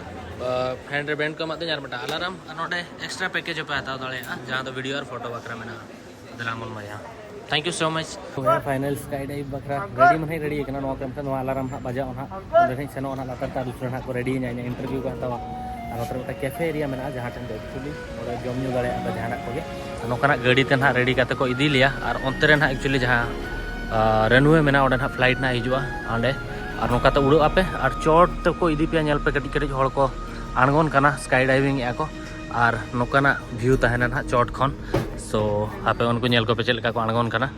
ᱦᱮᱱᱰ ᱨᱮ ᱵᱮᱱᱰ ᱠᱚ ᱮᱢᱟᱫ ᱫᱤᱧᱟ ᱟᱨ ᱢᱤᱫᱴᱟᱝ ᱟᱞᱟᱨᱟᱢ, ᱟᱨ ᱱᱚᱰᱮ ᱮᱠᱥᱴᱨᱟ ᱯᱮᱠᱮᱡᱽ ᱦᱚᱸᱯᱮ ᱦᱟᱛᱟᱣ ᱫᱟᱲᱮᱭᱟᱜᱼᱟ, ᱡᱟᱦᱟᱸ ᱫᱚ ᱵᱷᱤᱰᱤᱭᱳ ᱟᱨ ᱯᱷᱳᱴᱳ ᱵᱟᱠᱷᱨᱟ ᱢᱮᱱᱟᱜᱼᱟ᱾ ᱫᱮᱞᱟ ᱢᱚᱱ ᱢᱟᱭᱟ, thank you so much. Final skydive ᱵᱟᱠᱷᱨᱟ ᱨᱮᱰᱤ ᱢᱟ ᱱᱟᱦᱟᱜ ᱨᱮᱰᱤ ᱠᱟᱱᱟ᱾ ᱱᱚᱣᱟ ᱠᱚ ᱮᱢ ᱠᱷᱟᱱ ᱱᱚᱣᱟ ᱟᱞᱟᱨᱟᱢ ᱦᱟᱸᱜ ᱵᱟᱡᱟᱣ ᱱᱟᱦᱟᱜ, ᱚᱸᱰᱮ ᱱᱟᱦᱟᱜ ᱥᱮᱱᱚᱜᱼᱟ ᱱᱟᱦᱟᱜ, ᱞᱟᱛᱟᱨ ᱛᱮ ᱟᱹᱰᱤ ᱩᱥᱟᱹᱨᱟ ᱱᱟᱦᱟᱜ ᱠᱚ ᱨᱮᱰᱤᱧᱟ, ᱤᱧᱟᱹᱜ ᱤᱱᱴᱟᱨᱵᱷᱤᱭᱩ ᱠᱚ ᱦᱟᱛᱟᱣᱟ᱾ ᱟᱨ ᱱᱚᱛᱮ ᱨᱮ ᱢᱤᱫᱴᱟᱝ ᱠᱮᱯᱷᱮ ᱮᱨᱤᱭᱟ ᱢᱮᱱᱟᱜᱼᱟ, ᱡᱟᱦᱟᱸ ᱴᱷᱮᱱ ᱫᱚ ᱮᱠᱪᱩᱭᱮᱞᱤ ᱱᱚᱰᱮ ᱡᱚᱢ ᱧᱩ ᱫᱟᱲᱮᱭᱟᱜᱼᱟ ᱯᱮ ᱡᱟᱦᱟᱱᱟᱜ ᱠᱚᱜᱮ᱾ ᱟᱨ ᱱᱚᱝᱠᱟᱱᱟᱜ ᱜᱟᱹᱰᱤ ᱛᱮ ᱱᱟᱦᱟᱜ ᱨᱮᱰᱤ ᱠᱟᱛᱮ ᱠᱚ ᱤᱫᱤ ᱞᱮᱭᱟ, ᱟᱨ ᱚᱱᱛᱮ ᱨᱮ ᱱᱟᱦᱟᱜ ᱮᱠᱪᱩᱭᱮᱞᱤ ᱡᱟᱦᱟᱸ ᱨᱟᱱᱣᱮ ᱢᱮᱱᱟᱜᱼᱟ, ᱚᱸᱰᱮ ᱱᱟᱦᱟᱜ ᱯᱷᱞᱟᱭᱤᱴ ᱱᱟᱦᱟᱜ ᱦᱤᱡᱩᱜᱼᱟ᱾ ᱚᱸᱰᱮ ᱟᱨ ᱱᱚᱝᱠᱟ ᱛᱮ ᱩᱲᱟᱹᱜ ᱟᱯᱮ ᱟᱨ ᱪᱚᱴ ᱛᱮᱠᱚ ᱤᱫᱤ ᱯᱮᱭᱟ᱾ ᱧᱮᱞ ᱯᱮ, ᱠᱟᱹᱴᱤᱡ ᱠᱟᱹᱴᱤᱡ ᱦᱚᱲ ᱠᱚ ᱟᱬᱜᱚᱱ ᱠᱟᱱᱟ, ᱥᱠᱟᱭ ᱰᱟᱭᱵᱷᱤᱝ ᱮᱫᱼᱟ ᱠᱚ᱾ ᱟᱨ ᱱᱚᱝᱠᱟᱱᱟᱜ ᱵᱷᱤᱭᱩ ᱛᱟᱦᱮᱱᱟ ᱱᱟᱦᱟᱜ ᱪᱚᱴ ᱠᱷᱚᱱ᱾ ᱥᱳ ᱟᱯᱮ ᱩᱱᱠᱩ ᱧᱮᱞ ᱠᱚᱯᱮ ᱪᱮᱫ ᱞᱮᱠᱟ ᱠᱚ ᱟᱬᱜᱚᱱ ᱠᱟᱱᱟ᱾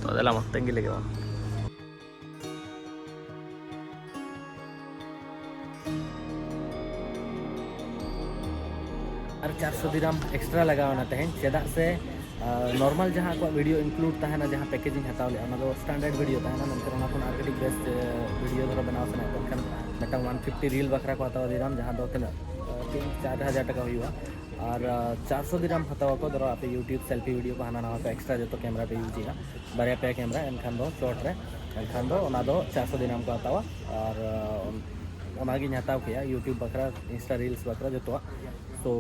ᱛᱚ ᱫᱮᱞᱟ ᱢᱟ, ᱛᱟᱺᱜᱤ ᱞᱮᱜᱮ ᱵᱚᱱ᱾ ᱟᱨ ᱪᱟᱨᱥᱚ ᱫᱤᱨᱟᱢ ᱮᱠᱥᱴᱨᱟ ᱞᱟᱜᱟᱣ ᱮᱱᱟ ᱛᱮᱦᱮᱧ, ᱪᱮᱫᱟᱜ ᱥᱮ ᱱᱚᱨᱢᱟᱞ ᱡᱟᱦᱟᱸ ᱟᱠᱚᱣᱟᱜ ᱵᱷᱤᱰᱤᱭᱳ ᱤᱱᱠᱞᱩᱰ ᱛᱟᱦᱮᱱᱟ, ᱡᱟᱦᱟᱸ ᱯᱮᱠᱮᱡᱽ ᱤᱧ ᱦᱟᱛᱟᱣ ᱞᱮᱫᱼᱟ, ᱚᱱᱟ ᱫᱚ ᱥᱴᱟᱱᱰᱟᱨᱰ ᱵᱷᱤᱰᱤᱭᱳ ᱛᱟᱦᱮᱱᱟ, ᱢᱮᱱᱠᱷᱟᱱ ᱚᱱᱟ ᱠᱷᱚᱱ ᱟᱨ ᱠᱟᱹᱴᱤᱡ ᱵᱮᱥ ᱵᱷᱤᱰᱤᱭᱳ ᱫᱷᱚᱨᱚ ᱵᱮᱱᱟᱣ ᱥᱟᱱᱟᱭᱮᱫ ᱠᱚ ᱠᱷᱟᱱ ᱢᱤᱫᱴᱟᱝ ᱚᱣᱟᱱ ᱯᱷᱤᱯᱴᱤ ᱨᱤᱞ ᱵᱟᱠᱷᱨᱟ ᱠᱚ ᱦᱟᱛᱟᱣᱟ ᱫᱤᱨᱟᱢ, ᱡᱟᱦᱟᱸ ᱫᱚ ᱛᱤᱱᱟᱹᱜ ᱛᱤᱱ ᱪᱟᱨ ᱦᱟᱡᱟᱨ ᱴᱟᱠᱟ ᱦᱩᱭᱩᱜᱼᱟ᱾ ᱟᱨ ᱪᱟᱨᱥᱚ ᱫᱤᱨᱟᱢ ᱦᱟᱛᱟᱣ ᱟᱠᱚ, ᱫᱷᱚᱨᱚ ᱟᱯᱮ ᱭᱩᱴᱤᱭᱩᱵᱽ ᱥᱮᱞᱯᱷᱤ ᱵᱷᱤᱰᱤᱭᱳ ᱠᱚ ᱦᱟᱱᱟ ᱱᱟᱣᱟ ᱠᱚ ᱮᱠᱥᱴᱨᱟ ᱡᱚᱛᱚ ᱠᱮᱢᱮᱨᱟ ᱯᱮ ᱤᱭᱩᱡᱽ ᱮᱫᱼᱟ, ᱵᱟᱨᱭᱟ ᱯᱮᱭᱟ ᱠᱮᱢᱮᱨᱟ, ᱮᱱᱠᱷᱟᱱ ᱫᱚ ᱪᱚᱴ ᱨᱮ, ᱮᱱᱠᱷᱟᱱ ᱫᱚ ᱚᱱᱟ ᱫᱚ ᱪᱟᱨᱥᱚ ᱫᱤᱨᱟᱢ ᱠᱚ ᱦᱟᱛᱟᱣᱟ᱾ ᱟᱨ ᱚᱱᱟᱜᱤᱧ ᱦᱟᱛᱟᱣ ᱠᱮᱜᱼᱟ ᱭᱩᱴᱤᱭᱩᱵᱽ ᱵᱟᱠᱷᱨᱟ, ᱤᱱᱥᱴᱟ ᱨᱤᱞᱥ ᱵᱟᱠᱷᱨᱟ, ᱡᱚᱛᱚᱣᱟᱜ᱾ ᱛᱚ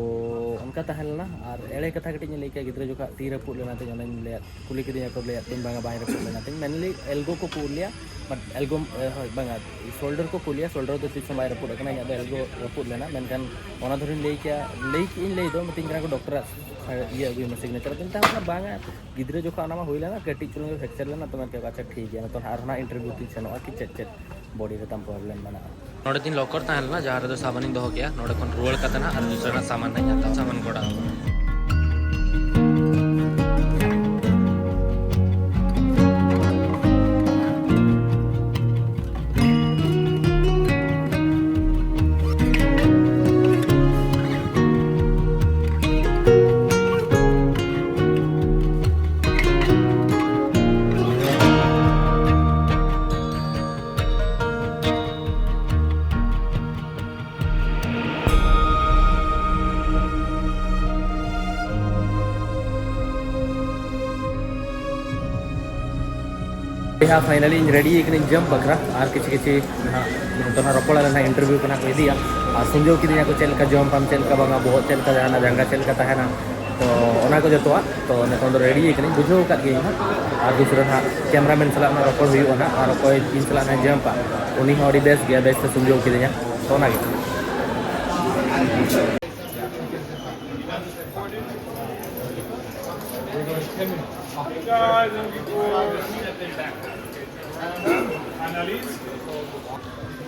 ᱚᱱᱠᱟ ᱛᱟᱦᱮᱸ ᱞᱮᱱᱟ᱾ ᱟᱨ ᱮᱲᱮ ᱠᱟᱛᱷᱟ ᱠᱟᱹᱴᱤᱡ ᱤᱧ ᱞᱟᱹᱭ ᱠᱮᱜᱼᱟ, ᱜᱤᱫᱽᱨᱟᱹ ᱡᱚᱠᱷᱚᱱ ᱛᱤ ᱨᱟᱹᱯᱩᱫ ᱞᱮᱱᱟ ᱛᱤᱧ, ᱚᱱᱟᱧ ᱞᱟᱹᱭᱟᱫ, ᱠᱩᱞᱤ ᱠᱤᱫᱤᱧᱟ ᱠᱚ, ᱞᱟᱹᱭᱟᱫ ᱛᱤᱧ ᱵᱟᱝᱟ ᱵᱟᱭ ᱨᱟᱹᱯᱩᱫ ᱞᱮᱱᱟ ᱛᱤᱧ, ᱢᱮᱱᱞᱤ ᱮᱞᱜᱳ ᱠᱚ ᱯᱩᱨ ᱞᱮᱭᱟ, ᱵᱟᱴ ᱮᱞᱜᱳ ᱦᱳᱭ ᱵᱟᱝᱟ, ᱥᱳᱞᱰᱟᱨ ᱠᱚ ᱯᱩᱨ ᱞᱮᱭᱟ, ᱥᱳᱞᱰᱟᱨ ᱫᱚ ᱛᱤᱥ ᱦᱚᱸ ᱵᱟᱭ ᱨᱟᱹᱯᱩᱫ ᱟᱠᱟᱱᱟ, ᱤᱧᱟᱹᱜ ᱫᱚ ᱮᱞᱜᱳ ᱨᱟᱹᱯᱩᱫ ᱞᱮᱱᱟ᱾ ᱢᱮᱱᱠᱷᱟᱱ ᱚᱱᱟ ᱫᱷᱚᱨᱮᱧ ᱞᱟᱹᱭ ᱠᱮᱜᱼᱟ, ᱞᱟᱹᱭ ᱠᱮᱜᱼᱟᱹᱧ, ᱞᱟᱹᱭ ᱫᱚ ᱢᱤᱛᱟᱹᱧ ᱠᱟᱱᱟ ᱠᱚ ᱰᱚᱠᱴᱚᱨᱟᱜ ᱤᱭᱟᱹ ᱟᱹᱜᱩᱭ ᱢᱮ, ᱥᱤᱜᱽᱱᱮᱪᱟᱨ᱾ ᱟᱫᱚᱧ ᱢᱮᱛᱟᱭ ᱠᱟᱱᱟ ᱵᱟᱝᱟ, ᱜᱤᱫᱽᱨᱟᱹ ᱡᱚᱠᱷᱚᱱ ᱚᱱᱟ ᱢᱟ ᱦᱩᱭ ᱞᱮᱱᱟ, ᱠᱟᱹᱴᱤᱡ ᱪᱩᱞᱩᱝ ᱜᱮ ᱯᱷᱨᱮᱠᱪᱟᱨ ᱞᱮᱱᱟ, ᱛᱚ ᱢᱮᱱ ᱠᱮᱫ ᱠᱚ ᱟᱪᱪᱷᱟ ᱴᱷᱤᱠ ᱜᱮᱭᱟ, ᱱᱤᱛᱚᱜ ᱟᱨᱦᱚᱸ ᱱᱟᱜ ᱤᱱᱴᱟᱨᱵᱷᱤᱭᱩ ᱛᱤᱧ ᱥᱮᱱᱚᱜᱼᱟ ᱠᱤ ᱪᱮᱫ ᱪᱮᱫ ᱵᱚᱰᱤ ᱨᱮ ᱛᱟᱢ ᱯᱨᱚᱵᱞᱮᱢ ᱢᱮᱱᱟᱜᱼᱟ᱾ ᱱᱚᱰᱮ ᱛᱤᱧ ᱞᱚᱠᱟᱨ ᱛᱟᱦᱮᱸ ᱞᱮᱱᱟ, ᱡᱟᱦᱟᱸ ᱨᱮᱫᱚ ᱥᱟᱢᱟᱱᱤᱧ ᱫᱚᱦᱚ ᱠᱮᱭᱟ, ᱱᱚᱰᱮ ᱠᱷᱚᱱ ᱨᱩᱣᱟᱹᱲ ᱠᱟᱛᱮ ᱱᱟᱜ ᱟᱨ ᱫᱩᱥᱨᱟ ᱱᱟᱜ ᱥᱟᱢᱟᱱ ᱱᱟᱜ ᱤᱧ ᱦᱟᱛᱟᱣᱟ, ᱥᱟᱢᱟᱱ ᱜᱚᱰᱟ᱾ ᱦᱮᱸ, ᱯᱷᱟᱭᱱᱟᱞᱤ ᱤᱧ ᱨᱮᱰᱤ ᱠᱟᱹᱱᱟᱹᱧ ᱡᱟᱢᱯ ᱵᱟᱠᱷᱨᱟ᱾ ᱟᱨ ᱠᱤᱪᱷᱩ ᱠᱤᱪᱷᱩ ᱱᱟᱦᱟᱜ ᱱᱤᱛᱚᱜ ᱱᱟᱦᱟᱜ ᱨᱚᱯᱚᱲ ᱟᱞᱮ ᱱᱟᱦᱟᱜ, ᱤᱱᱴᱟᱨᱵᱷᱤᱭᱩ ᱠᱚ ᱱᱟᱦᱟᱜ ᱠᱚ ᱤᱫᱤᱭᱟ᱾ ᱟᱨ ᱥᱩᱧᱡᱟᱹᱣ ᱠᱤᱫᱤᱧᱟ ᱠᱚ ᱪᱮᱫ ᱞᱮᱠᱟ ᱡᱟᱢᱯ ᱟᱢ, ᱪᱮᱫ ᱞᱮᱠᱟ ᱵᱟᱝᱟ, ᱵᱚᱦᱚᱜ ᱪᱮᱫ ᱞᱮᱠᱟ ᱛᱟᱦᱮᱱᱟ, ᱡᱟᱸᱜᱟ ᱪᱮᱫ ᱞᱮᱠᱟ ᱛᱟᱦᱮᱱᱟ, ᱛᱚ ᱚᱱᱟ ᱠᱚ ᱡᱚᱛᱚᱣᱟᱜ᱾ ᱛᱚ ᱱᱤᱛᱚᱜ ᱫᱚ ᱨᱮᱰᱤ ᱠᱟᱹᱱᱟᱹᱧ, ᱵᱩᱡᱷᱟᱹᱣ ᱟᱠᱟᱫ ᱜᱤᱭᱟᱹᱧ ᱱᱟᱦᱟᱜ᱾ ᱟᱨ ᱫᱩᱥᱨᱟ ᱱᱟᱦᱟᱜ ᱠᱮᱢᱨᱟᱢᱮᱱ ᱥᱟᱞᱟᱜ ᱱᱟᱦᱟᱜ ᱨᱚᱯᱚᱲ ᱦᱩᱭᱩᱜᱼᱟ ᱱᱟᱦᱟᱜ, ᱟᱨ ᱚᱠᱚᱭ ᱤᱧ ᱥᱟᱞᱟᱜ ᱱᱟᱦᱟᱜ ᱡᱟᱢᱯᱟ, ᱩᱱᱤ ᱦᱚᱸ ᱟᱹᱰᱤ ᱵᱮᱥ ᱜᱮᱭᱟ, ᱵᱮᱥ ᱛᱮ ᱥᱩᱧᱡᱟᱹᱣ ᱠᱤᱫᱤᱧᱟ᱾ ᱛᱚ ᱚᱱᱟᱜᱮ᱾ Hey guys, I'm Gibor. Annalise.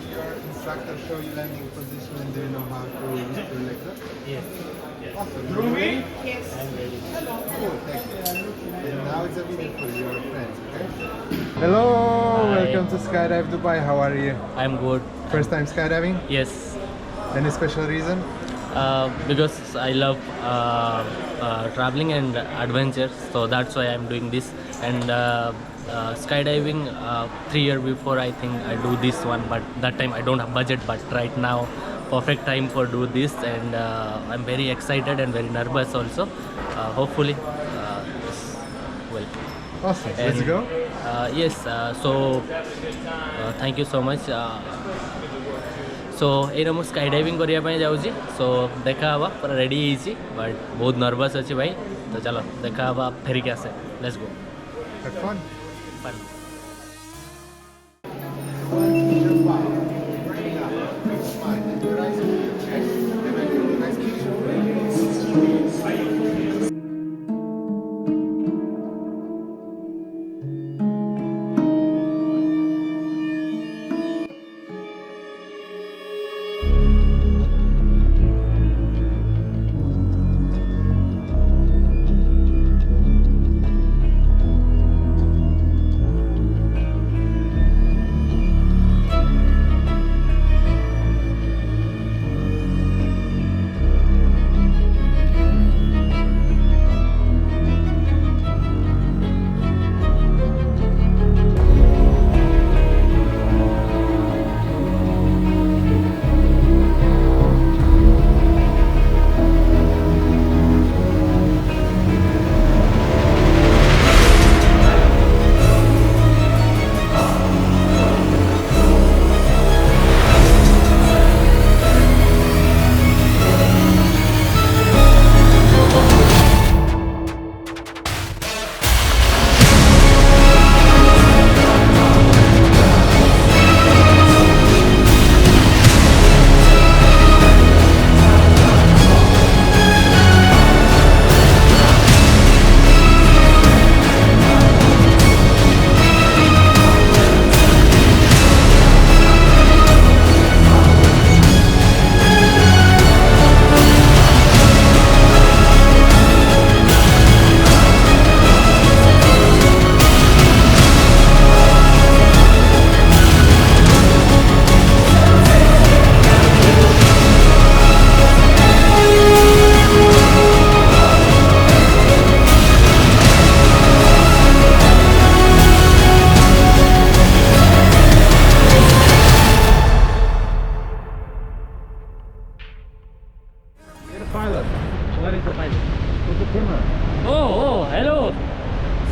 Your instructor show you landing position and do you know how to use your legs up? Yes. Awesome. Rumi? Yes. Cool, thank you. And now it's a video for your friends, okay? Hello, welcome to Skydive Dubai. How are you? I'm good. First time skydiving? Yes. Any special reason? Uh, because I love uh, uh, traveling and adventure, so that's why I'm doing this. And uh, uh, skydiving, uh, three year before, I think I do this one, but that time I don't have budget. But right now, perfect time for do this, and uh, I'm very excited and very nervous also. Uh, hopefully, uh, this will. Awesome. Let's go. Uh, yes. Uh, so, uh, thank you so much. Uh, so ଏଇନା ମୁଁ sky diving କରିବା ପାଇଁ ଯାଉଛି। Show ଦେଖା ହବା, ପୁରା ready ହେଇଛି, but ବହୁତ ନର୍ଭସ୍ ଅଛି ଭାଇ। ତ ଚାଲ ଦେଖା ହବା, ଫେରିକି ଆସେ। Let's go. Have fun. Fun.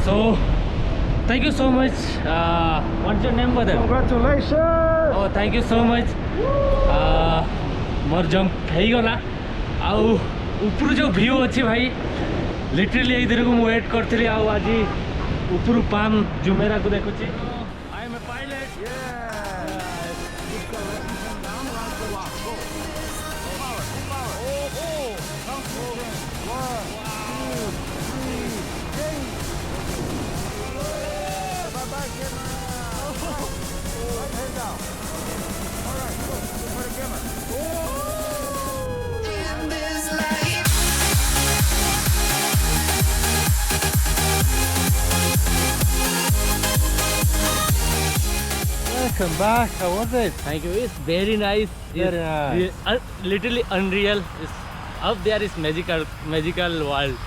So, thank you so much. Uh, what's your name, brother? Congratulations! Oh, thank you so much. Uh, ମୋର ଜମ୍ପ ହେଇଗଲା। ଆଉ ଉପରୁ ଯେଉଁ ଭିୟୁ ଅଛି ଭାଇ, ଲିଟରାଲି ଏଇ ଦିନକୁ ମୁଁ ୱେଟ୍ କରିଥିଲି। ଆଉ ଆଜି ଉପରୁ ପାମ୍ ଜୁମେରାକୁ ଦେଖୁଛି। I am a pilot. Yeah. Good girl. Let me come down. Go. Full power. Full power. Oh, oh. Come, Christian. One, two, three. Ding. Bye-bye, camera. Right hand down. All right, go. Go for the camera. Oh. Welcome back. How was it? Thank you. It's very nice. Very It's nice. Re- un- literally unreal. It's up there is magical, magical world.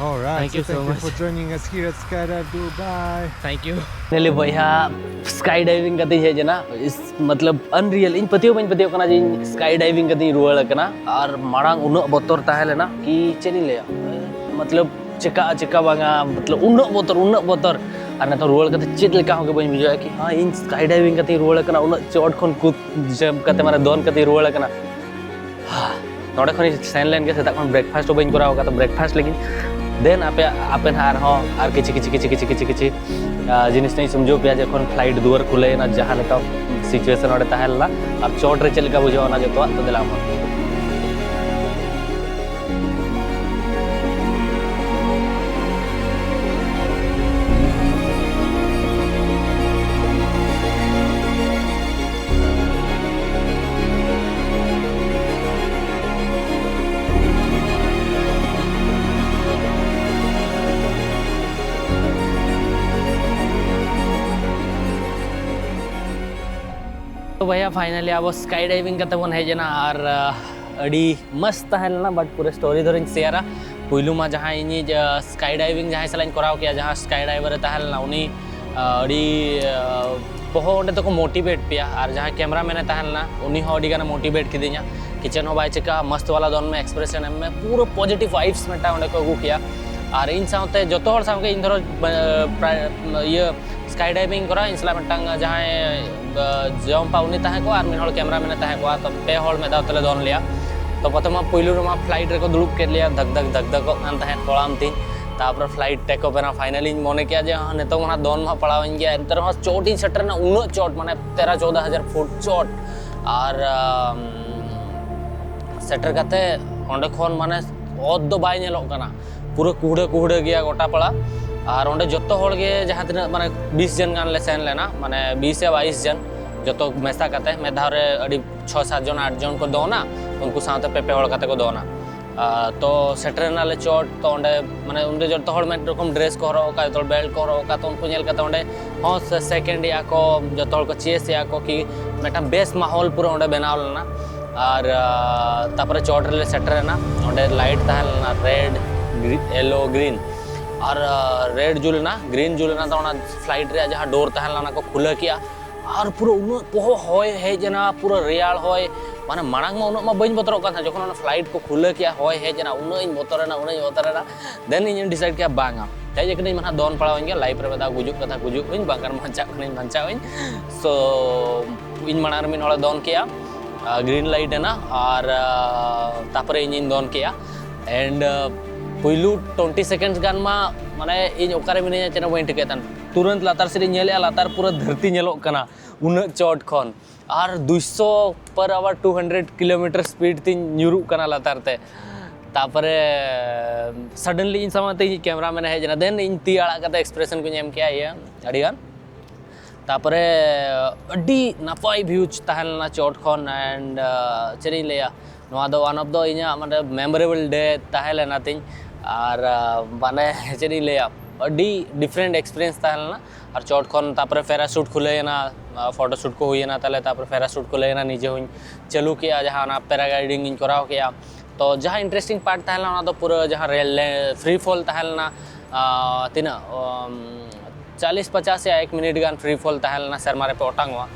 All right. Thank So you so thank you much. for joining us here at Skydive Dubai. Thank you. Finally भैया, sky diving ᱠᱟᱛᱮᱧ ᱦᱮᱡ ᱮᱱᱟ। इस मतलब unreal, ᱤᱧ ᱯᱟᱹᱛᱭᱟᱹᱣ ᱵᱟᱹᱧ ᱯᱟᱹᱛᱭᱟᱹᱣ ᱠᱟᱱᱟ ᱡᱮ ᱤᱧ ᱥᱠᱟᱭ ᱰᱟᱭᱵᱤᱝ ᱠᱟᱛᱮᱧ ᱨᱩᱣᱟᱹᱲ ᱠᱟᱱᱟ᱾ ᱟᱨ ᱢᱟᱲᱟᱝ ᱩᱱᱟᱹᱜ ᱵᱚᱛᱚᱨ ᱛᱟᱦᱮᱸ ᱞᱮᱱᱟ ᱠᱤ ᱪᱮᱫ ᱤᱧ ᱞᱟᱹᱭᱟ, मतलब ᱪᱮᱠᱟᱜᱼᱟ ᱪᱮᱠᱟ ᱵᱟᱝᱟ, मतलब ᱩᱱᱟᱹᱜ ᱵᱚᱛᱚᱨ, ᱩᱱᱟᱹᱜ ᱵᱚᱛᱚᱨ᱾ ᱟᱨ ᱱᱤᱛᱚᱜ ᱨᱩᱣᱟᱹᱲ ᱠᱟᱛᱮ ᱪᱮᱫ ᱞᱮᱠᱟ ᱦᱚᱸ ᱜᱮ ᱵᱟᱹᱧ ᱵᱩᱡᱷᱟᱹᱣᱟ ᱠᱤ ᱦᱮᱸ, ᱤᱧ ᱥᱠᱟᱭ ᱰᱟᱭᱵᱤᱝ ᱠᱟᱛᱮᱧ ᱨᱩᱣᱟᱹᱲ ᱠᱟᱱᱟ, ᱩᱱᱟᱹᱜ ᱪᱚᱴ ᱠᱷᱚᱱ ᱠᱩᱫ ᱡᱟᱢᱯ ᱠᱟᱛᱮ, ᱢᱟᱱᱮ ᱫᱚᱱ ᱠᱟᱛᱮᱧ ᱨᱩᱣᱟᱹᱲ ᱠᱟᱱᱟ᱾ ᱱᱚᱸᱰᱮ ᱠᱷᱚᱱᱤᱧ ᱥᱮᱱ ᱞᱮᱱ ᱜᱮ, ᱥᱮᱛᱟᱜ ᱠᱷᱚᱱ ᱵᱨᱮᱠᱯᱷᱟᱥᱴ ᱦᱚᱸ ᱵᱟᱹᱧ ᱠᱚᱨᱟᱣ ᱟᱠᱟᱫᱟ, ᱵᱨᱮᱠᱯᱷᱟᱥᱴ ᱞᱟᱹᱜᱤᱫ᱾ ᱫᱮᱱ ᱟᱯᱮ, ᱟᱯᱮ ᱱᱟᱦᱟᱜ ᱟᱨᱦᱚᱸ ᱟᱨ ᱠᱤᱪᱷᱤ ᱠᱤᱪᱷᱤ ᱠᱤᱪᱷᱤ ᱠᱤᱪᱷᱤ ᱠᱤᱪᱷᱤ ᱠᱤᱪᱷᱤ ᱟᱨ ᱡᱤᱱᱤᱥ ᱤᱧ ᱥᱚᱢᱡᱷᱟᱹᱣ ᱯᱮᱭᱟ, ᱡᱚᱠᱷᱚᱱ ᱯᱷᱞᱟᱭᱤᱴ ᱫᱩᱣᱟᱹᱨ ᱠᱷᱩᱞᱟᱹᱭᱮᱱᱟ, ᱡᱟᱦᱟᱸ ᱞᱮᱠᱟ ᱥᱤᱪᱩᱭᱮᱥᱚᱱ ᱚᱸᱰᱮ ᱛᱟᱦᱮᱸ ᱞᱮᱱᱟ ᱟᱨ ᱪᱚᱴ ᱨᱮ ᱪᱮᱫ ᱞᱮᱠᱟ ᱵᱩᱡᱷᱟᱹᱣᱟ, ᱚᱱᱟ ᱡᱚᱛᱚᱣᱟᱜ ᱛᱚ ᱫᱮᱞᱟ ᱵᱚᱱ᱾ ᱛᱚ ᱵᱷᱟᱭᱟ, ᱯᱷᱟᱭᱱᱟᱞᱤ ᱟᱵᱚ ᱥᱠᱟᱭ ᱰᱟᱭᱵᱤᱝ ᱠᱟᱛᱮ ᱵᱚᱱ ᱦᱮᱡ ᱮᱱᱟ ᱟᱨ, ᱟᱦ, ᱟᱹᱰᱤ ᱢᱚᱥᱛ ᱛᱟᱦᱮᱸ ᱞᱮᱱᱟ, but ᱯᱩᱨᱟᱹ ᱥᱴᱳᱨᱤ ᱫᱷᱚᱨᱮᱧ ᱥᱮᱭᱟᱨᱟ᱾ ᱯᱩᱭᱞᱩ ᱢᱟ ᱡᱟᱦᱟᱸᱭ ᱤᱧᱤᱡ, ᱟᱦ, ᱥᱠᱟᱭ ᱰᱟᱭᱵᱤᱝ ᱡᱟᱦᱟᱸᱭ ᱥᱟᱞᱟᱜ ᱤᱧ ᱠᱚᱨᱟᱣ ᱠᱮᱭᱟ, ᱡᱟᱦᱟᱸ ᱥᱠᱟᱭ ᱰᱟᱭᱵᱟᱨ ᱮ ᱛᱟᱦᱮᱸ ᱞᱮᱱᱟ, ᱩᱱᱤ, ᱟᱦ, ᱟᱹᱰᱤ, ᱟᱦ, ᱵᱚᱦᱚᱜ ᱚᱸᱰᱮ ᱫᱚᱠᱚ ᱢᱳᱴᱤᱵᱷᱮᱴ ᱯᱮᱭᱟ, ᱟᱨ ᱡᱟᱦᱟᱸᱭ ᱠᱮᱢᱨᱟ ᱢᱮᱱ ᱮ ᱛᱟᱦᱮᱸ ᱞᱮᱱᱟ, ᱩᱱᱤ ᱦᱚᱸ ᱟᱹᱰᱤ ᱜᱟᱱᱮ ᱢᱳᱴᱤᱵᱷᱮᱴ ᱠᱤᱫᱤᱧᱟ ᱠᱤ ᱪᱮᱫ ᱦᱚᱸ ᱵᱟᱭ ᱪᱤᱠᱟᱹᱜᱼᱟ, ᱢᱚᱥᱛ ᱣᱟᱞᱟ ᱫᱚᱱ ᱢᱮ, ᱮᱠᱥᱯᱨᱮᱥᱚᱱ ᱮᱢ ᱢᱮ, ᱯᱩᱨᱟᱹ ᱯᱚᱡᱤᱴᱤᱵᱷ ᱵᱷᱟᱭᱤᱵᱥ ᱢᱤᱫᱴᱟᱝ ᱚᱸᱰᱮ ᱠᱚ ᱟᱹᱜᱩ ᱠᱮᱭᱟ᱾ ᱟᱨ ᱤᱧ ᱥᱟᱶᱛᱮ ᱡᱚᱛᱚ ᱦᱚᱲ ᱥᱟᱶᱜᱮ ᱤᱧ ᱫᱷᱚᱨᱚ, ᱵᱟ-, ᱯᱨᱟᱭ, ᱤᱭᱟᱹ, sky diving ᱠᱚᱨᱟᱣ, ᱤᱧ ᱥᱟᱞᱟᱜ ᱢᱤᱫᱴᱟᱝ ᱡᱟᱦᱟᱸᱭ, ᱵᱟ-, ᱡᱚᱢᱯᱟ ᱩᱱᱤ ᱛᱟᱦᱮᱸ ᱠᱚᱜᱼᱟ ᱟᱨ ᱢᱤᱫ ᱦᱚᱲ cameraman ᱮ ᱛᱟᱦᱮᱸ ᱠᱚᱜᱼᱟ᱾ ᱛᱚ ᱯᱮ ᱦᱚᱲ ᱢᱤᱫ ᱫᱷᱟᱣ ᱛᱮᱞᱮ ᱫᱚᱱ ᱞᱮᱜᱼᱟ᱾ ᱛᱚ ᱯᱨᱚᱛᱷᱚᱢ ᱢᱟ ᱯᱩᱭᱞᱩ ᱨᱮᱢᱟ flight ᱨᱮᱠᱚ ᱫᱩᱲᱩᱵ ᱠᱮᱫ ᱞᱮᱭᱟ, ᱫᱷᱟᱠ ᱫᱷᱟᱠ ᱫᱷᱟᱠ ᱫᱷᱟᱠᱚᱜ ᱠᱟᱱ ᱛᱟᱦᱮᱸᱫ ᱠᱚᱲᱟᱢ ᱛᱤᱧ᱾ ᱛᱟᱨᱯᱚᱨᱮ flight take off ᱮᱱᱟ᱾ Finally ᱤᱧ ᱢᱚᱱᱮ ᱠᱮᱜᱼᱟ ᱡᱮ ᱦᱚᱸ, ᱱᱤᱛᱚᱜ ᱢᱟ ᱱᱟᱦᱟᱜ ᱫᱚᱱ ᱢᱟ ᱯᱟᱲᱟᱣᱤᱧ ᱜᱮᱭᱟ, ᱮᱱᱛᱮ ᱨᱮᱦᱚᱸ ᱪᱚᱴ ᱤᱧ ᱥᱮᱴᱮᱨ ᱮᱱᱟ, ᱩᱱᱟᱹᱜ ᱪᱚᱴ, ᱢᱟᱱᱮ ᱛᱮᱨᱚ ᱪᱳᱫᱽᱫᱚ ᱦᱟᱡᱟᱨ ᱯᱷᱩᱴ ᱪᱚᱴ᱾ ᱟᱨ, ᱟᱢ, ᱥᱮᱴᱮᱨ ᱠᱟᱛᱮ ᱚᱸᱰᱮ ᱠᱷᱚᱱ ᱢᱟᱱᱮ ᱚᱛ ᱫᱚ ᱵᱟᱭ ᱧᱮᱞᱚᱜ ᱠᱟᱱᱟ, ᱯᱩᱨᱟᱹ ᱠᱩᱦᱲᱟᱹ ᱠᱩᱦᱲᱟᱹ ᱜᱮᱭᱟ ᱜᱚᱴᱟ ᱯᱟᱲᱟ᱾ ᱟᱨ ᱚᱸᱰᱮ ᱡᱚᱛᱚ ᱦᱚᱲ ᱜᱮ ᱡᱟᱦᱟᱸ ᱛᱤᱱᱟᱹᱜ ᱢᱟᱱᱮ ᱵᱤᱥ ᱡᱚᱱ ᱜᱟᱱ ᱞᱮ ᱥᱮᱱ ᱞᱮᱱᱟ, ᱢᱟᱱᱮ ᱵᱤᱥ ᱭᱟ ᱵᱟᱭᱤᱥ ᱡᱚᱱ, ᱡᱚᱛᱚ ᱢᱮᱥᱟ ᱠᱟᱛᱮ ᱢᱤᱫ ᱫᱷᱟᱣ ᱨᱮ ᱟᱹᱰᱤ ᱪᱷᱚ ᱥᱟᱛ ᱡᱚᱱ ᱟᱴ ᱡᱚᱱ ᱠᱚ ᱫᱚᱱᱟ, ᱩᱱᱠᱩ ᱥᱟᱶᱛᱮ ᱯᱮ ᱯᱮ ᱦᱚᱲ ᱠᱟᱛᱮ ᱠᱚ ᱫᱚᱱᱟ᱾ ᱟᱨ ᱛᱚ ᱥᱮᱴᱮᱨ ᱮᱱᱟᱞᱮ ᱪᱚᱴ᱾ ᱛᱚ ᱚᱸᱰᱮ ᱢᱟᱱᱮ ᱩᱱᱫᱚ ᱡᱚᱛᱚ ᱦᱚᱲ ᱢᱤᱫ ᱨᱚᱠᱚᱢ dress ᱠᱚ ᱦᱚᱨᱚᱜ ᱟᱠᱟᱫ, ᱡᱚᱛᱚ ᱦᱚᱲ belt ᱠᱚ ᱦᱚᱨᱚᱜ ᱟᱠᱟᱫ᱾ ᱛᱚ ᱩᱱᱠᱩ ᱧᱮᱞ ᱠᱟᱛᱮ ᱚᱸᱰᱮ ᱦᱚᱸ second ᱮᱜᱼᱟ ᱠᱚ, ᱡᱚᱛᱚ ᱦᱚᱲ ᱠᱚ chase ᱮᱜᱼᱟ ᱠᱚ ᱠᱤ ᱢᱤᱫᱴᱟᱝ ᱵᱮᱥ ᱢᱟᱦᱚᱞ ᱯᱩᱨᱟᱹ ᱚᱸᱰᱮ ᱵᱮᱱᱟᱣ ᱞᱮᱱᱟ᱾ ᱟᱨ, ᱟᱨ, ᱛᱟᱨᱯᱚᱨᱮ ᱪᱚᱴ ᱨᱮᱞᱮ ᱥᱮᱴᱮᱨ ᱮᱱᱟ᱾ ᱚᱸᱰᱮ light ᱛᱟᱦᱮᱸ ᱞᱮᱱᱟ red, gre-, yellow, green᱾ ᱟᱨ, ᱟᱨ, red ᱡᱩᱞ ᱮᱱᱟ, green ᱡᱩᱞ ᱮᱱᱟ᱾ ᱛᱚ ᱚᱱᱟ flight ᱨᱮᱭᱟᱜ ᱡᱟᱦᱟᱸ door ᱛᱟᱦᱮᱸ ᱞᱮᱱᱟ ᱚᱱᱟ ᱠᱚ ᱠᱷᱩᱞᱟᱹ ᱠᱮᱜᱼᱟ᱾ ᱟᱨ ᱯᱩᱨᱟᱹ ᱩᱱᱟᱹᱜ ᱯᱚᱦᱚ ᱦᱚᱭ ᱦᱮᱡ ᱮᱱᱟ, ᱯᱩᱨᱟᱹ ᱨᱮᱭᱟᱲ ᱦᱚᱭ᱾ ᱢᱟᱱᱮ ᱢᱟᱲᱟᱝ ᱢᱟ ᱩᱱᱟᱹᱜ ᱢᱟ ᱵᱟᱹᱧ ᱵᱚᱛᱚᱨᱚᱜ ᱠᱟᱱ ᱛᱟᱦᱮᱸᱫ, ᱡᱚᱠᱷᱚᱱ ᱚᱱᱟ flight ᱠᱚ ᱠᱷᱩᱞᱟᱹ ᱠᱮᱜᱼᱟ, ᱦᱚᱭ ᱦᱮᱡ ᱮᱱᱟ, ᱩᱱᱟᱹᱜ ᱤᱧ ᱵᱚᱛᱚᱨᱮᱱᱟ, ᱩᱱᱟᱹᱜ ᱤᱧ ᱵᱚᱛᱚᱨᱮᱱᱟ᱾ Then ᱤᱧᱤᱧ decide ᱠᱮᱜᱼᱟ, ᱵᱟᱝᱟ, ᱦᱮᱡ ᱟᱠᱟᱱᱟᱹᱧ ᱢᱟ ᱱᱟᱦᱟᱜ ᱫᱚᱱ ᱯᱟᱲᱟᱣᱟᱹᱧ ᱜᱮ, life ᱨᱮ ᱢᱤᱫ ᱫᱷᱟᱣ ᱜᱩᱡᱩᱜ ᱠᱟᱛᱷᱟ ᱜᱩᱡᱩᱜ ᱟᱹᱧ, ᱵᱟᱝᱠᱷᱟᱱ ᱵᱟᱧᱪᱟᱜ ᱠᱟᱹᱱᱟᱹᱧ ᱵᱟᱧᱪᱟᱜ ᱟᱹᱧ᱾ So ᱤᱧ ᱢᱟᱲᱟᱝ ᱨᱮ ᱢᱤᱫ ᱦᱚᱲᱮ ᱫᱚᱱ ᱠᱮᱜᱼᱟ, ᱟᱨ green light ᱮᱱᱟ, ᱟᱨ, ᱟᱨ, ᱛᱟᱨᱯᱚᱨᱮ ᱤᱧᱤᱧ ᱫᱚᱱ ᱠᱮᱜᱼᱟ᱾ And, ᱟᱨ, ᱯᱩᱭᱞᱩ twenty seconds ᱜᱟᱱ ᱢᱟ, ᱢᱟᱱᱮ, ᱤᱧ ᱚᱠᱟᱨᱮ ᱢᱤᱱᱟᱹᱧᱟ ᱪᱮᱫ ᱦᱚᱸ ᱵᱟᱹᱧ ᱴᱷᱤᱠᱟᱹᱭᱮᱫ ᱛᱟᱦᱮᱱ᱾ ᱛᱩᱨᱟᱹᱱᱛ ᱞᱟᱛᱟᱨ ᱥᱮᱫ ᱤᱧ ᱧᱮᱞᱮᱜᱼᱟ, ᱞᱟᱛᱟᱨ ᱯᱩᱨᱟᱹ ᱫᱷᱟᱹᱨᱛᱤ ᱧᱮᱞᱚᱜ ᱠᱟᱱᱟ, ᱩᱱᱟᱹᱜ ᱪᱚᱴ ᱠᱷᱚᱱ᱾ ᱟᱨ ᱫᱩᱭᱥᱚ per hour, two hundred kilometer speed ᱛᱤᱧ ᱧᱩᱨᱩᱜ ᱠᱟᱱᱟ ᱞᱟᱛᱟᱨ ᱛᱮ᱾ ᱛᱟᱨᱯᱚᱨᱮ suddenly ᱤᱧ ᱥᱟᱢᱟᱝ ᱛᱮ ᱤᱧᱤᱡ cameraman ᱮ ᱦᱮᱡ ᱮᱱᱟ, then ᱤᱧ ᱛᱤ ᱟᱲᱟᱜ ᱠᱟᱛᱮ expression ᱠᱚᱧ ᱮᱢ ᱠᱮᱜᱼᱟ, ᱤᱭᱟᱹ, ᱟᱹᱰᱤᱜᱟᱱ᱾ ᱛᱟᱨᱯᱚᱨᱮ ᱟᱹᱰᱤ ᱱᱟᱯᱟᱭ view ᱛᱟᱦᱮᱸ ᱞᱮᱱᱟ ᱪᱚᱴ ᱠᱷᱚᱱ, and, ᱟᱨ, ᱪᱮᱫ ᱤᱧ ᱞᱟᱹᱭᱟ, ᱱᱚᱣᱟ ᱫᱚ one of the ᱤᱧᱟᱹᱜ, ᱢᱟᱱᱮ, memorable day ᱛᱟᱦᱮᱸ ᱞᱮᱱᱟ ᱛᱤᱧ᱾ ᱟᱨ, ᱟᱨ, ᱢᱟᱱᱮ, ᱪᱮᱫ ᱤᱧ ᱞᱟᱹᱭᱟ, ᱟᱹᱰᱤ different experience ᱛᱟᱦᱮᱸ ᱞᱮᱱᱟ᱾ ᱟᱨ ᱪᱚᱴ ᱠᱷᱚᱱ ᱛᱟᱨᱯᱚᱨᱮ parachute ᱠᱷᱩᱞᱟᱹᱭᱮᱱᱟ, ᱟᱨ, photo shoot ᱠᱚ ᱦᱩᱭᱮᱱᱟ ᱛᱟᱞᱮ, ᱛᱟᱨᱯᱚᱨᱮ parachute ᱠᱷᱩᱞᱟᱹᱭᱮᱱᱟ, ᱱᱤᱡᱮ ᱦᱚᱸᱧ ᱪᱟᱹᱞᱩ ᱠᱮᱜᱼᱟ ᱡᱟᱦᱟᱸ ᱚᱱᱟ paragliding ᱤᱧ ᱠᱚᱨᱟᱣ ᱠᱮᱜᱼᱟ᱾ ᱛᱚ ᱡᱟᱦᱟᱸ interesting part ᱛᱟᱦᱮᱸ ᱞᱮᱱᱟ ᱚᱱᱟ ᱫᱚ ᱯᱩᱨᱟᱹ ᱡᱟᱦᱟᱸ ᱨᱮᱞ ᱞᱮ-, free fall ᱛᱟᱦᱮᱸ ᱞᱮᱱᱟ, ᱟᱨ, ᱛᱤᱱᱟᱹᱜ, ᱟᱢ, ᱪᱟᱞᱤᱥ ᱯᱚᱪᱟᱥ ᱭᱟ ᱮᱠ ᱢᱤᱱᱤᱴ ᱜᱟᱱ free fall ᱛᱟᱦᱮᱸ ᱞᱮᱱᱟ, ᱥᱮᱨᱢᱟ ᱨᱮᱯᱮ ᱚᱴᱟᱝᱚᱜᱼᱟ᱾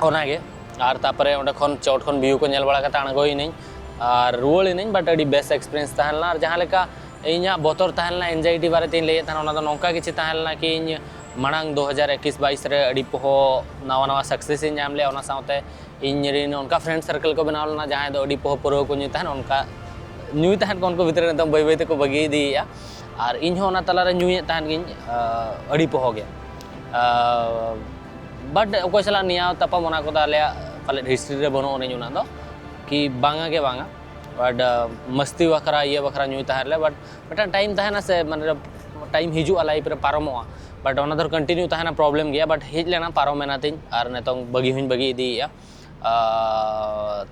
ᱚᱱᱟᱜᱮ᱾ ᱟᱨ ᱛᱟᱨᱯᱚᱨᱮ ᱚᱸᱰᱮ ᱠᱷᱚᱱ ᱪᱚᱴ ᱠᱷᱚᱱ view ᱠᱚ ᱧᱮᱞ ᱵᱟᱲᱟ ᱠᱟᱛᱮ ᱟᱬᱜᱚᱭᱮᱱᱟᱹᱧ ᱟᱨ ᱨᱩᱣᱟᱹᱲ ᱮᱱᱟᱹᱧ, but ᱟᱹᱰᱤ ᱵᱮᱥ experience ᱛᱟᱦᱮᱸ ᱞᱮᱱᱟ᱾ ᱟᱨ ᱡᱟᱦᱟᱸ ᱞᱮᱠᱟ ᱤᱧᱟᱹᱜ ᱵᱚᱛᱚᱨ ᱛᱟᱦᱮᱸ ᱞᱮᱱᱟ, ᱮᱱᱡᱟᱭᱴᱤ ᱵᱟᱨᱮᱛᱮᱧ ᱞᱟᱹᱭᱮᱫ ᱛᱟᱦᱮᱱᱟ, ᱚᱱᱟ ᱫᱚ ᱱᱚᱝᱠᱟ ᱠᱤᱪᱷᱩ ᱛᱟᱦᱮᱸ ᱞᱮᱱᱟ ᱠᱤ ᱤᱧ ᱢᱟᱲᱟᱝ ᱫᱩ ᱦᱟᱡᱟᱨ ᱮᱠᱩᱥ ᱵᱟᱭᱤᱥ ᱨᱮ ᱟᱹᱰᱤ ᱯᱚᱦᱚ ᱱᱟᱣᱟ ᱱᱟᱣᱟ ᱥᱟᱠᱥᱮᱥ ᱤᱧ ᱧᱟᱢ ᱞᱮᱜᱼᱟ, ᱚᱱᱟ ᱥᱟᱶᱛᱮ ᱤᱧ ᱨᱮᱱ ᱚᱱᱠᱟ ᱯᱷᱨᱮᱱᱰ ᱥᱟᱨᱠᱮᱞ ᱠᱚ ᱵᱮᱱᱟᱣ ᱞᱮᱱᱟ, ᱡᱟᱦᱟᱸᱭ ᱫᱚ ᱟᱹᱰᱤ ᱯᱚᱦᱚ ᱯᱟᱹᱨᱣᱟᱹ ᱠᱚ ᱧᱩᱭ ᱛᱟᱦᱮᱸᱱ, ᱚᱱᱠᱟ ᱧᱩᱭ ᱛᱟᱦᱮᱸᱫ ᱠᱚ, ᱩᱱᱠᱩ ᱵᱷᱤᱛᱨᱤ ᱨᱮ ᱱᱤᱛᱚᱝ ᱵᱟᱹᱭ ᱵᱟᱹᱭ ᱛᱮᱠᱚ ᱵᱟᱹᱜᱤ ᱤᱫᱤᱭᱮᱫᱼᱟ᱾ ᱟᱨ ᱤᱧ ᱦᱚᱸ ᱚᱱᱟ ᱛᱟᱞᱟᱨᱮ ᱧᱩᱭᱮᱫ ᱛᱟᱦᱮᱸᱫ ᱜᱤᱧ, ᱟᱹᱰᱤ ᱯᱚᱦᱚ ᱜᱮ᱾ ᱵᱟᱴ ᱚᱠᱚᱭ ᱥᱟᱞᱟᱜ ᱱᱮᱭᱟᱣ ᱛᱟᱯᱟᱢ, ᱚᱱᱟ ᱠᱚᱫᱚ ᱟᱞᱮᱭᱟᱜ ᱯᱟᱞᱮᱫ ᱦᱤᱥᱴᱨᱤ ᱨᱮ ᱵᱟᱹᱱᱩᱜ ᱟᱹᱱᱤᱡ ᱩᱱᱟᱹᱜ ᱫᱚ, ᱠᱤ ᱵᱟᱝᱟ ᱜᱮ ᱵᱟᱝᱟ᱾ ᱵᱟᱴ ᱢᱟᱹᱥᱛᱤ ᱵᱟᱠᱷᱨᱟ, ᱤᱭᱟᱹ ᱵᱟᱠᱷᱨᱟ ᱧᱩᱭ ᱛᱟᱦᱮᱸᱫ ᱞᱮ, ᱵᱟᱴ ᱢᱤᱫᱴᱟᱝ ᱴᱟᱭᱤᱢ ᱛᱟᱦᱮᱱᱟ ᱥᱮ, ᱢᱟᱱᱮ ᱴᱟᱭᱤᱢ ᱦᱤᱡᱩᱜᱼᱟ, ᱞᱟᱭᱤᱯᱷ ᱨᱮ ᱯᱟᱨᱚᱢᱚᱜᱼᱟ, ᱵᱟᱴ ᱚᱱᱟ ᱫᱚ ᱠᱚᱱᱴᱤᱱᱤᱭᱩ ᱛᱟᱦᱮᱱᱟ, ᱯᱨᱚᱵᱞᱮᱢ ᱜᱮᱭᱟ᱾ ᱵᱟᱴ ᱦᱮᱡ ᱞᱮᱱᱟ, ᱯᱟᱨᱚᱢ ᱮᱱᱟ ᱛᱤᱧ, ᱟᱨ ᱱᱤᱛᱚᱝ ᱵᱟᱹᱜᱤ ᱦᱚᱸᱧ ᱵᱟᱹᱜᱤ ᱤᱫᱤᱭᱮᱫᱼᱟ᱾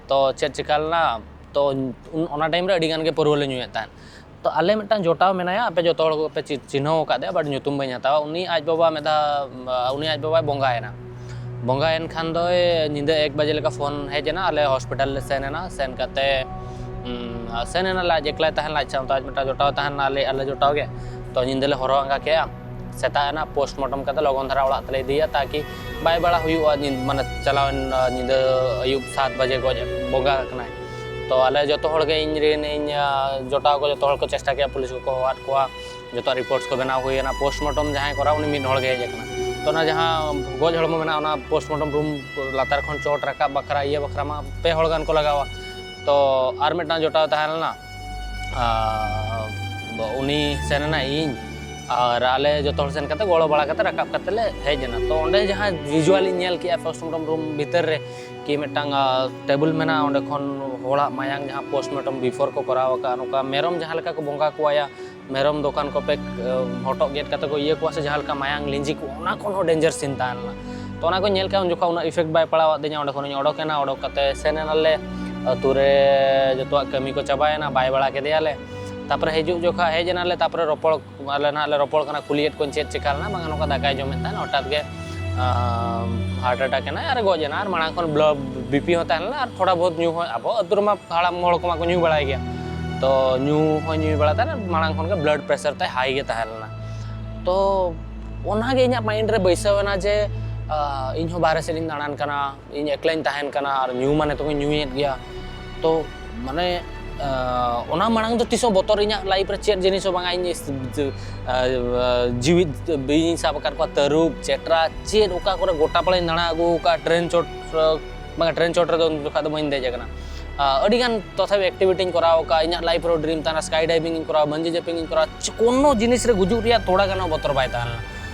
ᱛᱚ ᱪᱮᱫ ᱪᱤᱠᱟ ᱞᱮᱱᱟ, ᱛᱚ ᱚᱱᱟ ᱴᱟᱭᱤᱢ ᱨᱮ ᱟᱹᱰᱤ ᱜᱟᱱ ᱜᱮ ᱯᱟᱹᱨᱣᱟᱹ ᱞᱮ ᱧᱩᱭᱮᱫ ᱛᱟᱦᱮᱸᱫ᱾ ᱛᱚ ᱟᱞᱮ ᱢᱤᱫᱴᱟᱝ ᱡᱚᱴᱟᱣ ᱢᱮᱱᱟᱭᱟ, ᱟᱯᱮ ᱡᱚᱛᱚ ᱦᱚᱲ ᱠᱚᱯᱮ ᱪᱤ- ᱪᱤᱱᱦᱟᱹᱣ ᱟᱠᱟᱫᱮᱭᱟ, ᱵᱟᱴ ᱧᱩᱛᱩᱢ ᱵᱟᱹᱧ ᱦᱟᱛᱟᱣᱟ᱾ ᱩᱱᱤ ᱟᱡ ᱵᱟᱵᱟ ᱢᱤᱫ ᱫᱷᱟᱣ, ᱩᱱᱤ ᱟᱡ ᱵᱟᱵᱟᱭ ᱵᱚᱸᱜᱟᱭᱮᱱᱟ᱾ ᱵᱚᱸᱜᱟᱭᱮᱱ ᱠᱷᱟᱱ ᱫᱚᱭ ᱧᱤᱫᱟᱹ ᱮᱠ ᱵᱟᱡᱮ ᱞᱮᱠᱟ ᱯᱷᱳᱱ ᱦᱮᱡ ᱮᱱᱟ, ᱟᱞᱮ ᱦᱚᱥᱯᱤᱴᱟᱞ ᱞᱮ ᱥᱮᱱ ᱮᱱᱟ᱾ ᱥᱮᱱ ᱠᱟᱛᱮ, ᱩᱢ, ᱥᱮᱱ ᱮᱱᱟᱞᱮ, ᱟᱡ ᱮᱠᱞᱟᱭ ᱛᱟᱦᱮᱸ ᱞᱮᱱᱟ, ᱟᱡ ᱥᱟᱶᱛᱮ ᱟᱡ ᱢᱤᱫᱴᱟᱝ ᱡᱚᱴᱟᱣ ᱛᱟᱦᱮᱸ ᱞᱮᱱᱟ, ᱟᱞᱮ, ᱟᱞᱮ ᱡᱚᱴᱟᱣ ᱜᱮ᱾ ᱛᱚ ᱧᱤᱫᱟᱹ ᱞᱮ ᱦᱚᱨᱦᱚ ᱟᱸᱜᱟ ᱠᱮᱜᱼᱟ, ᱥᱮᱛᱟᱜ ᱮᱱᱟ, ᱯᱳᱥᱴᱢᱚᱨᱴᱚᱢ ᱠᱟᱛᱮ ᱞᱚᱜᱚᱱ ᱫᱷᱟᱨᱟ ᱚᱲᱟᱜ ᱛᱮᱞᱮ ᱤᱫᱤᱭᱮᱭᱟ, ᱛᱟᱠᱤ ᱵᱟᱭ ᱵᱟᱲᱟ ᱦᱩᱭᱩᱜᱼᱟ, ᱧᱤ- ᱢᱟᱱᱮ ᱪᱟᱞᱟᱣᱮᱱ, ᱧᱤᱫᱟᱹ ᱟᱹᱭᱩᱵ ᱥᱟᱛ ᱵᱟᱡᱮ ᱜᱚᱡ, ᱵᱚᱸᱜᱟ ᱟᱠᱟᱱᱟᱭ᱾ ᱛᱚ ᱟᱞᱮ ᱡᱚᱛᱚ ᱦᱚᱲ ᱜᱮ, ᱤᱧ ᱨᱮᱱ, ᱤᱧ, ᱟ, ᱡᱚᱴᱟᱣ ᱠᱚ ᱡᱚᱛᱚ ᱦᱚᱲ ᱠᱚ ᱪᱮᱥᱴᱟ ᱠᱮᱜᱼᱟ, ᱯᱩᱞᱤᱥ ᱠᱚᱠᱚ ᱦᱚᱦᱚᱣᱟᱫ ᱠᱚᱣᱟ, ᱡᱚᱛᱚ ᱨᱤᱯᱳᱨᱴᱥ ᱠᱚ ᱵᱮᱱᱟᱣ ᱦᱩᱭᱮᱱᱟ᱾ ᱯᱳᱥᱴᱢᱚᱨᱴᱚᱢ ᱡᱟᱦᱟᱸᱭ ᱠᱚᱨᱟᱣ, ᱩᱱᱤ ᱢᱤᱫ ᱦᱚᱲ ᱜᱮ ᱦᱮᱡ ᱟᱠᱟᱱᱟ᱾ ᱛᱚ ᱚᱱᱟ ᱡᱟᱦᱟᱸ ᱜᱚᱡ ᱦᱚᱲᱢᱚ ᱢᱮᱱᱟᱜᱼᱟ, ᱚᱱᱟ ᱯᱳᱥᱴᱢᱚᱨᱴᱚᱢ ᱨᱩᱢ ᱞᱟᱛᱟᱨ ᱠᱷᱚᱱ ᱪᱚᱴ ᱨᱟᱠᱟᱵ ᱵᱟᱠᱷᱨᱟ, ᱤᱭᱟᱹ ᱵᱟᱠᱷᱨᱟ ᱢᱟ ᱯᱮ ᱦᱚᱲ ᱜᱟᱱ ᱠᱚ ᱞᱟᱜᱟᱣᱟ᱾ ᱛᱚ ᱟᱨ ᱢᱤᱫᱴᱟᱝ ᱡᱚᱴᱟᱣ ᱛᱟᱦᱮᱸ ᱞᱮᱱᱟ, ᱟᱨ ᱩᱱᱤ ᱥᱮᱱ ᱮᱱᱟ, ᱤᱧ ᱟᱨ ᱟᱞᱮ ᱡᱚᱛᱚ ᱦᱚᱲ ᱥᱮᱱ ᱠᱟᱛᱮ, ᱜᱚᱲᱚ ᱵᱟᱲᱟ ᱠᱟᱛᱮ ᱨᱟᱠᱟᱵ ᱠᱟᱛᱮ ᱞᱮ ᱦᱮᱡ ᱮᱱᱟ᱾ ᱛᱚ ᱚᱸᱰᱮ ᱡᱟᱦᱟᱸ ᱵᱷᱤᱡᱩᱣᱟᱞ ᱤᱧ ᱧᱮᱞ ᱠᱮᱜᱼᱟ ᱯᱳᱥᱴᱢᱚᱨᱴᱚᱢ ᱨᱩᱢ ᱵᱷᱤᱛᱟᱹᱨ ᱨᱮ, ᱠᱤ ᱢᱤᱫᱴᱟᱝ, ᱟ, ᱴᱮᱵᱩᱞ ᱢᱮᱱᱟᱜᱼᱟ, ᱚᱸᱰᱮ ᱠᱷᱚᱱ ᱦᱚᱲᱟᱜ ᱢᱟᱭᱟᱝ ᱡᱟᱦᱟᱸ ᱯᱳᱥᱴᱢᱚᱨᱴᱚᱢ ᱵᱤᱯᱷᱳᱨ ᱠᱚ ᱠᱚᱨᱟᱣ ᱟᱠᱟᱫᱼᱟ, ᱱᱚᱝᱠᱟ ᱢᱮᱨᱚᱢ ᱡᱟᱦᱟᱸ ᱞᱮᱠᱟ ᱠᱚ ᱵᱚᱸᱜᱟ ᱠᱚᱣᱟ, ᱭᱟ ᱢᱮᱨᱚᱢ ᱫᱚᱠᱟᱱ ᱠᱚᱯᱮ, ᱟ, ᱦᱚᱴᱚᱜ ᱜᱮᱫ ᱠᱟᱛᱮ ᱠᱚ ᱤᱭᱟᱹ ᱠᱚᱣᱟ ᱥᱮ, ᱡᱟᱦᱟᱸ ᱞᱮᱠᱟ ᱢᱟᱭᱟᱝ ᱞᱤᱸᱡᱤ ᱠᱚᱜᱼᱟ, ᱚᱱᱟ ᱠᱷᱚᱱ ᱦᱚᱸ ᱰᱮᱧᱡᱟᱨ ᱥᱤᱱ ᱛᱟᱦᱮᱸ ᱞᱮᱱᱟ᱾ ᱛᱚ ᱚᱱᱟ ᱠᱚ ᱧᱮᱞ ᱠᱮᱜᱼᱟ, ᱩᱱ ᱡᱚᱠᱷᱚᱱ ᱩᱱᱟᱹᱜ ᱤᱯᱷᱮᱠᱴ ᱵᱟᱭ ᱯᱟᱲᱟᱣᱟᱫ ᱛᱤᱧᱟᱹ᱾ ᱚᱸᱰᱮ ᱠᱷᱚᱱᱤᱧ ᱚᱰᱚᱠ ᱮᱱᱟ, ᱚᱰᱚᱠ ᱠᱟᱛᱮ ᱥᱮᱱ ᱮᱱᱟᱞᱮ ᱟᱹᱛᱩ ᱨᱮ, ᱡᱚᱛᱚᱣᱟᱜ ᱠᱟᱹᱢᱤ ᱠᱚ ᱪᱟᱵᱟᱭᱮᱱᱟ, ᱵᱟᱭ ᱵᱟᱲᱟ ᱠᱮᱫᱮᱭᱟᱞᱮ᱾ ᱛᱟᱨᱯᱚᱨᱮ ᱦᱤᱡᱩᱜ ᱡᱚᱠᱷᱟ ᱦᱮᱡ ᱮᱱᱟᱞᱮ, ᱛᱟᱨᱯᱚᱨᱮ ᱨᱚᱯᱚᱲ ᱟᱞᱮ ᱱᱟᱦᱟᱜ ᱞᱮ ᱨᱚᱯᱚᱲ ᱠᱟᱱᱟ, ᱠᱩᱞᱤᱭᱮᱫ ᱠᱚᱣᱟᱧ ᱪᱮᱫ ᱪᱮᱠᱟ ᱞᱮᱱᱟ, ᱵᱟᱝᱟ ᱱᱚᱝᱠᱟ ᱫᱟᱠᱟᱭ ᱡᱚᱢᱮᱫ ᱛᱟᱦᱮᱱ, ᱦᱚᱴᱟᱛ ᱜᱮ, ᱟᱢ, ᱦᱟᱨᱴ ᱮᱴᱟᱠ ᱮᱱᱟᱭ ᱟᱨ ᱜᱚᱡ ᱮᱱᱟ᱾ ᱟᱨ ᱢᱟᱲᱟᱝ ᱠᱷᱚᱱ ᱵᱞᱟᱰ ᱵᱤᱯᱤ ᱦᱚᱸ ᱛᱟᱦᱮᱸ ᱞᱮᱱᱟ ᱟᱨ ᱛᱷᱚᱲᱟ ᱵᱚᱦᱩᱛ ᱧᱩ ᱦᱚᱸ, ᱟᱵᱚ ᱟᱹᱛᱩ ᱨᱮᱢᱟ ᱦᱟᱲᱟᱢ ᱦᱚᱲ ᱠᱚᱢᱟ ᱠᱚ ᱧᱩ ᱵᱟᱲᱟᱭ ᱜᱮᱭᱟ, ᱛᱚ ᱧᱩ ᱦᱚᱸ ᱧᱩᱭ ᱵᱟᱲᱟ ᱛᱟᱦᱮᱱᱟ, ᱢᱟᱲᱟᱝ ᱠᱷᱚᱱ ᱜᱮ ᱵᱞᱟᱰ ᱯᱨᱮᱥᱟᱨ ᱛᱟᱭ ᱦᱟᱭ ᱜᱮ ᱛᱟᱦᱮᱸ ᱞᱮᱱᱟ᱾ ᱛᱚ ᱚᱱᱟᱜᱮ ᱤᱧᱟᱹᱜ ᱢᱟᱭᱤᱱᱰ ᱨᱮ ᱵᱟᱹᱭᱥᱟᱹᱣ ᱮᱱᱟ ᱡᱮ, ᱟ, ᱤᱧ ᱦᱚᱸ ᱵᱟᱦᱨᱮ ᱥᱮᱫ ᱤᱧ ᱫᱟᱬᱟᱱ ᱠᱟᱱᱟ, ᱤᱧ ᱮᱠᱞᱟᱧ ᱛᱟᱦᱮᱱ ᱠᱟᱱᱟ ᱟᱨ ᱧᱩ ᱢᱟ ᱱᱤᱛᱚᱝ ᱤᱧ ᱧᱩᱭᱮᱫ ᱜᱮᱭᱟ᱾ ᱛᱚ ᱢᱟᱱᱮ ᱟᱸ, ᱚᱱᱟ ᱢᱟᱲᱟᱝ ᱫᱚ ᱛᱤᱥ ᱦᱚᱸ ᱵᱚᱛᱚᱨ ᱤᱧᱟᱹᱜ life ᱨᱮ ᱪᱮᱫ ᱡᱤᱱᱤᱥ ᱦᱚᱸ ᱵᱟᱝᱟ᱾ ᱤᱧ ᱤᱥ-, ᱡᱤ-, ᱟᱸ, ᱡᱤᱣᱤᱫ ᱵᱤᱧ ᱤᱧ ᱥᱟᱵ ᱟᱠᱟᱫ ᱠᱚᱣᱟ, ᱛᱟᱹᱨᱩᱵ, ᱪᱮᱴᱨᱟ, ᱪᱮᱫ ᱚᱠᱟ ᱠᱚᱨᱮ ᱜᱚᱴᱟ ᱯᱟᱲᱟᱧ ᱫᱟᱬᱟ ᱟᱹᱜᱩ ᱟᱠᱟᱫᱼᱟ᱾ ᱴᱨᱮᱱ ᱪᱚᱴ, ᱟᱸ, ᱵᱟᱝᱟ, ᱴᱨᱮᱱ ᱪᱚᱴ ᱨᱮᱫᱚ ᱩᱱ ᱡᱚᱠᱷᱟ ᱫᱚ ᱵᱟᱹᱧ ᱫᱮᱡ ᱟᱠᱟᱱᱟ᱾ ᱟᱸ, ᱟᱹᱰᱤᱜᱟᱱ ᱛᱚᱛᱷᱟᱯᱤ activity ᱤᱧ ᱠᱚᱨᱟᱣ ᱟᱠᱟᱫᱼᱟ᱾ ᱤᱧᱟᱹᱜ life ᱨᱮ dream ᱛᱟᱦᱮᱱᱟ, sky diving ᱤᱧ ᱠᱚᱨᱟᱣᱟ, bungee jumping ᱤᱧ ᱠᱚᱨᱟᱣᱟ, ᱪᱮ-, ᱠᱳᱱᱳ ᱡᱤᱱᱤᱥ ᱨᱮ ᱜᱩᱡᱩᱜ ᱨᱮᱭᱟᱜ ᱛᱷᱚᱲᱟ ᱜᱟᱱ ᱦᱚᱸ ᱵᱚᱛᱚᱨ ᱵᱟᱭ ᱛᱟᱦᱮᱸ ᱞᱮᱱᱟ᱾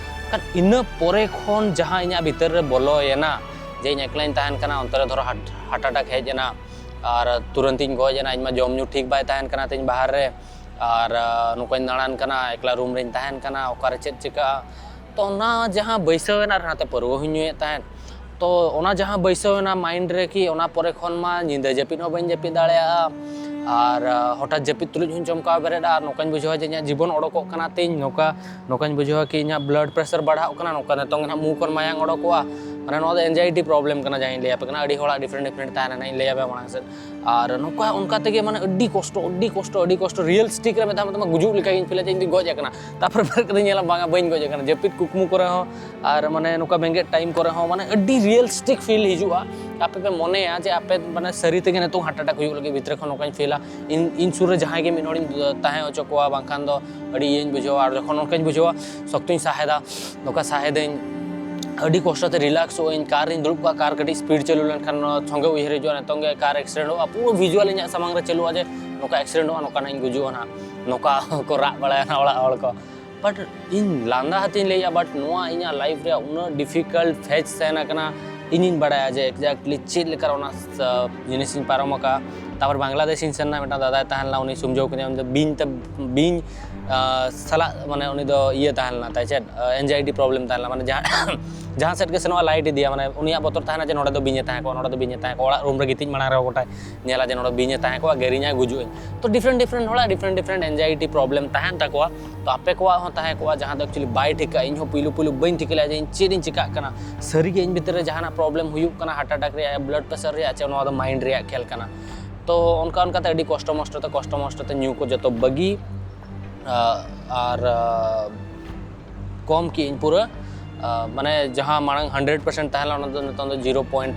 ᱠᱷᱟᱱ ᱤᱱᱟᱹ ᱯᱚᱨᱮ ᱠᱷᱚᱱ ᱡᱟᱦᱟᱸ ᱤᱧᱟᱹᱜ ᱵᱷᱤᱛᱟᱹᱨ ᱨᱮ ᱵᱚᱞᱚᱭᱮᱱᱟ, ᱡᱮ ᱤᱧ ᱮᱠᱞᱟᱧ ᱛᱟᱦᱮᱱ ᱠᱟᱱᱟ, ᱚᱱᱛᱮ ᱨᱮ ᱫᱷᱚᱨᱚ heart, heart attack ᱦᱮᱡ ᱮᱱᱟ, ᱟᱨ ᱛᱩᱨᱟᱹᱱᱛ ᱤᱧ ᱜᱚᱡ ᱮᱱᱟ, ᱤᱧ ᱢᱟ ᱡᱚᱢ ᱧᱩ ᱴᱷᱤᱠ ᱵᱟᱭ ᱛᱟᱦᱮᱱ ᱠᱟᱱᱟ ᱛᱤᱧ ᱵᱟᱦᱟᱨ ᱨᱮ, ᱟᱨ, ᱟᱸ, ᱱᱚᱝᱠᱟᱧ ᱫᱟᱬᱟᱱ ᱠᱟᱱᱟ, ᱮᱠᱞᱟ room ᱨᱮᱧ ᱛᱟᱦᱮᱱ ᱠᱟᱱᱟ, ᱚᱠᱟᱨᱮ ᱪᱮᱫ ᱪᱤᱠᱟᱹᱜᱼᱟ? ᱛᱚ ᱚᱱᱟ ᱡᱟᱦᱟᱸ ᱵᱟᱹᱭᱥᱟᱹᱣ ᱮᱱᱟ, ᱟᱨ ᱱᱟᱛᱮ ᱯᱟᱹᱨᱣᱟᱹ ᱦᱚᱸᱧ ᱧᱩᱭᱮᱫ ᱛᱟᱦᱮᱸᱫ, ᱛᱚ ᱚᱱᱟ ᱡᱟᱦᱟᱸ ᱵᱟᱹᱭᱥᱟᱹᱣ ᱮᱱᱟ mind ᱨᱮ, ᱠᱤ ᱚᱱᱟ ᱯᱚᱨᱮ ᱠᱷᱚᱱ ᱢᱟ ᱧᱤᱫᱟᱹ ᱡᱟᱹᱯᱤᱫ ᱦᱚᱸ ᱵᱟᱹᱧ ᱡᱟᱹᱯᱤᱫ ᱫᱟᱲᱮᱭᱟᱜᱼᱟ, ᱟᱨ, ᱟᱸ, ᱦᱚᱴᱟᱛ ᱡᱟᱹᱯᱤᱫ ᱛᱩᱞᱩᱡ ᱦᱚᱸᱧ ᱪᱚᱢᱠᱟᱣ ᱵᱮᱨᱮᱫᱼᱟ, ᱟᱨ ᱱᱚᱝᱠᱟᱧ ᱵᱩᱡᱷᱟᱹᱣᱟ ᱡᱮ ᱤᱧᱟᱹᱜ ᱡᱤᱵᱚᱱ ᱚᱰᱚᱠᱚᱜ ᱠᱟᱱᱟ ᱛᱤᱧ, ᱱᱚᱝᱠᱟ ᱱᱚᱝᱠᱟᱧ ᱵᱩᱡᱷᱟᱹᱣᱟ ᱠᱤ ᱤᱧᱟᱹᱜ blood pressure ᱵᱟᱲᱦᱟᱜ ᱠᱟᱱᱟ, ᱱᱚᱝᱠᱟ ᱱᱤᱛᱚᱝ ᱜᱮ ᱱᱟᱦᱟᱜ ᱢᱩ ᱠᱷᱚᱱ ᱢᱟᱭᱟᱝ ᱚᱰᱚᱠᱚᱜᱼᱟ᱾ ᱢᱟᱱᱮ ᱱᱚᱣᱟ ᱫᱚ anxiety problem ᱠᱟᱱᱟ, ᱡᱟᱦᱟᱸᱧ ᱞᱟᱹᱭ ᱟᱯᱮ ᱠᱟᱱᱟ᱾ ᱟᱹᱰᱤ ᱦᱚᱲᱟᱜ different different ᱛᱟᱦᱮᱱᱟ, ᱱᱟᱦᱟᱜ ᱤᱧ ᱞᱟᱹᱭ ᱟᱯᱮᱭᱟ ᱢᱟᱲᱟᱝ ᱥᱮᱫ᱾ ᱟᱨ ᱱᱚᱝᱠᱟ ᱚᱱᱠᱟ ᱛᱮᱜᱮ ᱢᱟᱱᱮ ᱟᱹᱰᱤ ᱠᱚᱥᱴᱚ, ᱟᱹᱰᱤ ᱠᱚᱥᱴᱚ, ᱟᱹᱰᱤ ᱠᱚᱥᱴᱚ, realistic ᱨᱮ ᱢᱮᱛᱟᱢ ᱢᱮᱛᱟᱢᱟ ᱜᱩᱡᱩᱜ ᱞᱮᱠᱟ ᱜᱤᱧ ᱯᱷᱤᱞᱟ ᱡᱮ ᱤᱧ ᱫᱚᱧ ᱜᱚᱡ ᱟᱠᱟᱱᱟ᱾ ᱛᱟᱨᱯᱚᱨᱮ ᱵᱮᱨᱮᱫ ᱠᱟᱛᱮᱧ ᱧᱮᱞᱟ ᱵᱟᱝᱟ ᱵᱟᱹᱧ ᱜᱚᱡ ᱟᱠᱟᱱᱟ᱾ ᱡᱟᱹᱯᱤᱫ ᱠᱩᱠᱢᱩ ᱠᱚᱨᱮ ᱦᱚᱸ ᱟᱨ ᱢᱟᱱᱮ ᱱᱚᱝᱠᱟ ᱵᱮᱸᱜᱮᱫ time ᱠᱚᱨᱮ ᱦᱚᱸ ᱢᱟᱱᱮ ᱟᱹᱰᱤ realistic feel ᱦᱤᱡᱩᱜᱼᱟ᱾ ᱟᱯᱮ ᱯᱮ ᱢᱚᱱᱮᱭᱟ ᱡᱮ ᱟᱯᱮ ᱢᱟᱱᱮ ᱥᱟᱹᱨᱤ ᱛᱮᱜᱮ ᱱᱤᱛᱚᱝ heart attack ᱦᱩᱭᱩᱜ ᱞᱟᱹᱜᱤᱫ, ᱵᱷᱤᱛᱨᱤ ᱠᱷᱚᱱ ᱱᱚᱝᱠᱟᱧ ᱯᱷᱤᱞᱟ᱾ ᱤᱧ, ᱤᱧ ᱥᱩᱨ ᱨᱮ ᱡᱟᱦᱟᱸᱭ ᱜᱮ ᱢᱤᱫ ᱦᱚᱲᱤᱧ ᱛᱟᱦᱮᱸ ᱦᱚᱪᱚ ᱠᱚᱣᱟ, ᱵᱟᱝᱠᱷᱟᱱ ᱫᱚ ᱟᱹᱰᱤ ᱤᱭᱟᱹᱧ ᱵᱩᱡᱷᱟᱹᱣᱟ᱾ ᱟᱨ ᱡᱚᱠᱷᱚᱱ ᱚᱱᱠᱟᱧ ᱵᱩᱡᱷᱟᱹᱣᱟ, ᱥᱚᱠᱛᱚᱧ ᱥᱟᱦᱮᱫᱟ, ᱱᱚᱝᱠᱟ ᱥᱟᱦᱮᱫᱟᱹᱧ, ᱟᱹᱰᱤ ᱠᱚᱥᱴᱚ ᱛᱮ relax ᱚᱜ ᱟᱹᱧ᱾ car ᱨᱤᱧ ᱫᱩᱲᱩᱵ ᱠᱚᱜᱼᱟ, car ᱠᱟᱹᱴᱤᱡ speed ᱪᱟᱹᱞᱩ ᱞᱮᱱᱠᱷᱟᱱ ᱱᱚᱣᱟ ᱥᱚᱸᱜᱮ ᱩᱭᱦᱟᱹᱨ ᱦᱤᱡᱩᱜᱼᱟ, ᱱᱤᱛᱚᱝ ᱜᱮ car accident ᱚᱜᱼᱟ, ᱯᱩᱨᱟᱹ visual ᱤᱧᱟᱹᱜ ᱥᱟᱢᱟᱝ ᱨᱮ ᱪᱟᱹᱞᱩᱜᱼᱟ ᱡᱮ ᱱᱚᱝᱠᱟ accident ᱚᱜᱼᱟ, ᱱᱚᱝᱠᱟ ᱱᱟᱜ ᱤᱧ ᱜᱩᱡᱩᱜᱼᱟ ᱱᱟᱦᱟᱜ, ᱱᱚᱝᱠᱟ ᱠᱚ ᱨᱟᱜ ᱵᱟᱲᱟᱭᱟ ᱱᱟᱦᱟᱜ ᱚᱲᱟᱜ ᱦᱚᱲ ᱠᱚ᱾ But ᱤᱧ ᱞᱟᱸᱫᱟ ᱦᱟᱛᱤᱧ ᱞᱟᱹᱭᱮᱜᱼᱟ, but ᱱᱚᱣᱟ ᱤᱧᱟᱹᱜ life ᱨᱮᱭᱟᱜ ᱩᱱᱟᱹᱜ difficult phase ᱛᱟᱦᱮᱸ ᱠᱟᱱᱟ, ᱤᱧᱤᱧ ᱵᱟᱲᱟᱭᱟ ᱡᱮ exactly ᱪᱮᱫ ᱞᱮᱠᱟ ᱚᱱᱟ, ᱟ, ᱡᱤᱱᱤᱥᱤᱧ ᱯᱟᱨᱚᱢ ᱟᱠᱟᱫᱼᱟ᱾ ᱛᱟᱨᱯᱚᱨ ᱵᱟᱝᱞᱟᱫᱮᱥ ᱤᱧ ᱥᱮᱱ ᱮᱱᱟ, ᱢᱤᱫᱴᱟᱝ ᱫᱟᱫᱟᱭ ᱛᱟᱦᱮᱸ ᱞᱮᱱᱟ, ᱩᱱᱤ ᱥᱚᱢᱡᱷᱟᱹᱣ ᱠᱤᱫᱤᱧᱟ, ᱩᱱᱤ ᱫᱚ ᱵᱤᱧ ᱛᱮ, ᱵᱤᱧ, ᱟ, ᱥᱟᱞᱟᱜ, ᱢᱟᱱᱮ, ᱩᱱᱤ ᱫᱚ ᱤᱭᱟᱹ ᱛᱟᱦᱮᱸ ᱞᱮᱱᱟ ᱛᱟᱭ, ᱪᱮᱫ, ᱟ, anxiety problem ᱛᱟᱦᱮᱸ ᱞᱮᱱᱟ, ᱢᱟᱱᱮ, ᱡᱟᱦᱟᱸ, ᱡᱟᱦᱟᱸ ᱥᱮᱫ ᱜᱮ ᱥᱮᱱᱚᱜᱼᱟ, light ᱤᱫᱤᱭᱟ, ᱢᱟᱱᱮ, ᱩᱱᱤᱭᱟᱜ ᱵᱚᱛᱚᱨ ᱛᱟᱦᱮᱱᱟ ᱡᱮ ᱱᱚᱰᱮ ᱫᱚ ᱵᱤᱧᱮ ᱛᱟᱦᱮᱸ ᱠᱚᱜᱼᱟ, ᱱᱚᱰᱮ ᱫᱚ ᱵᱤᱧᱮ ᱛᱟᱦᱮᱸ ᱠᱚᱜᱼᱟ, ᱚᱲᱟᱜ room ᱨᱮ ᱜᱤᱛᱤᱡ ᱢᱟᱲᱟᱝ ᱨᱮᱦᱚᱸ ᱜᱚᱴᱟᱭ ᱧᱮᱞᱟ ᱡᱮ ᱱᱚᱰᱮ ᱵᱤᱧᱮ ᱛᱟᱦᱮᱸ ᱠᱚᱜᱼᱟ, ᱜᱮᱨᱤᱧᱟᱭ, ᱜᱩᱡᱩᱜ ᱟᱹᱧ᱾ ᱛᱚ, different different ᱦᱚᱲᱟᱜ different different anxiety problem ᱛᱟᱦᱮᱱ ᱛᱟᱠᱚᱣᱟ᱾ ᱛᱚ, ᱟᱯᱮ ᱠᱚᱣᱟᱜ ᱦᱚᱸ ᱛᱟᱦᱮᱸ ᱠᱚᱜᱼᱟ, ᱡᱟᱦᱟᱸ ᱫᱚ actually ᱵᱟᱭ ᱴᱷᱤᱠᱟ᱾ ᱤᱧ ᱦᱚᱸ ᱯᱩᱭᱞᱩ ᱯᱩᱭᱞᱩ ᱵᱟᱹᱧ ᱴᱷᱤᱠᱟᱹ ᱞᱮᱫᱼᱟ ᱡᱮ ᱤᱧ ᱪᱮᱫ ᱤᱧ ᱪᱤᱠᱟᱹᱜ ᱠᱟᱱᱟ, ᱥᱟᱹᱨᱤᱜᱮ ᱤᱧ ᱵᱷᱤᱛᱤᱨ ᱨᱮ ᱡᱟᱦᱟᱱᱟᱜ problem ᱦᱩᱭᱩᱜ ᱠᱟᱱᱟ, heart attack ᱨᱮᱭᱟᱜ, blood pressure ᱨᱮᱭᱟᱜ, ᱪᱮ ᱱᱚᱣᱟ ᱫᱚ mind ᱨᱮᱭᱟᱜ ᱠᱷᱮᱞ ᱠᱟᱱᱟ᱾ ᱛᱚ, ᱚᱱᱠᱟ ᱚᱱᱠᱟᱛᱮ ᱟᱹᱰᱤ ᱠᱚᱥᱴᱚ ᱢᱚᱥᱴᱚ ᱛᱮ, ᱠᱚᱥᱴᱚ ᱢᱚᱥᱴᱚ ᱛᱮ ᱧᱩ ᱠᱚ ᱡᱚᱛᱚ ᱵᱟᱹᱜᱤ, ᱟ, ᱟᱨ, ᱟ, ᱠᱚᱢ ᱠᱮᱜ ᱟᱹᱧ ᱯᱩᱨᱟᱹ, ᱟ, ᱢᱟᱱᱮ, ᱡᱟᱦᱟᱸ ᱢᱟᱲᱟᱝ hundred percent ᱛᱟᱦᱮᱸ ᱞᱮᱱᱟ, ᱚᱱᱟ ᱫᱚ ᱱᱤᱛᱚᱝ ᱫᱚ zero point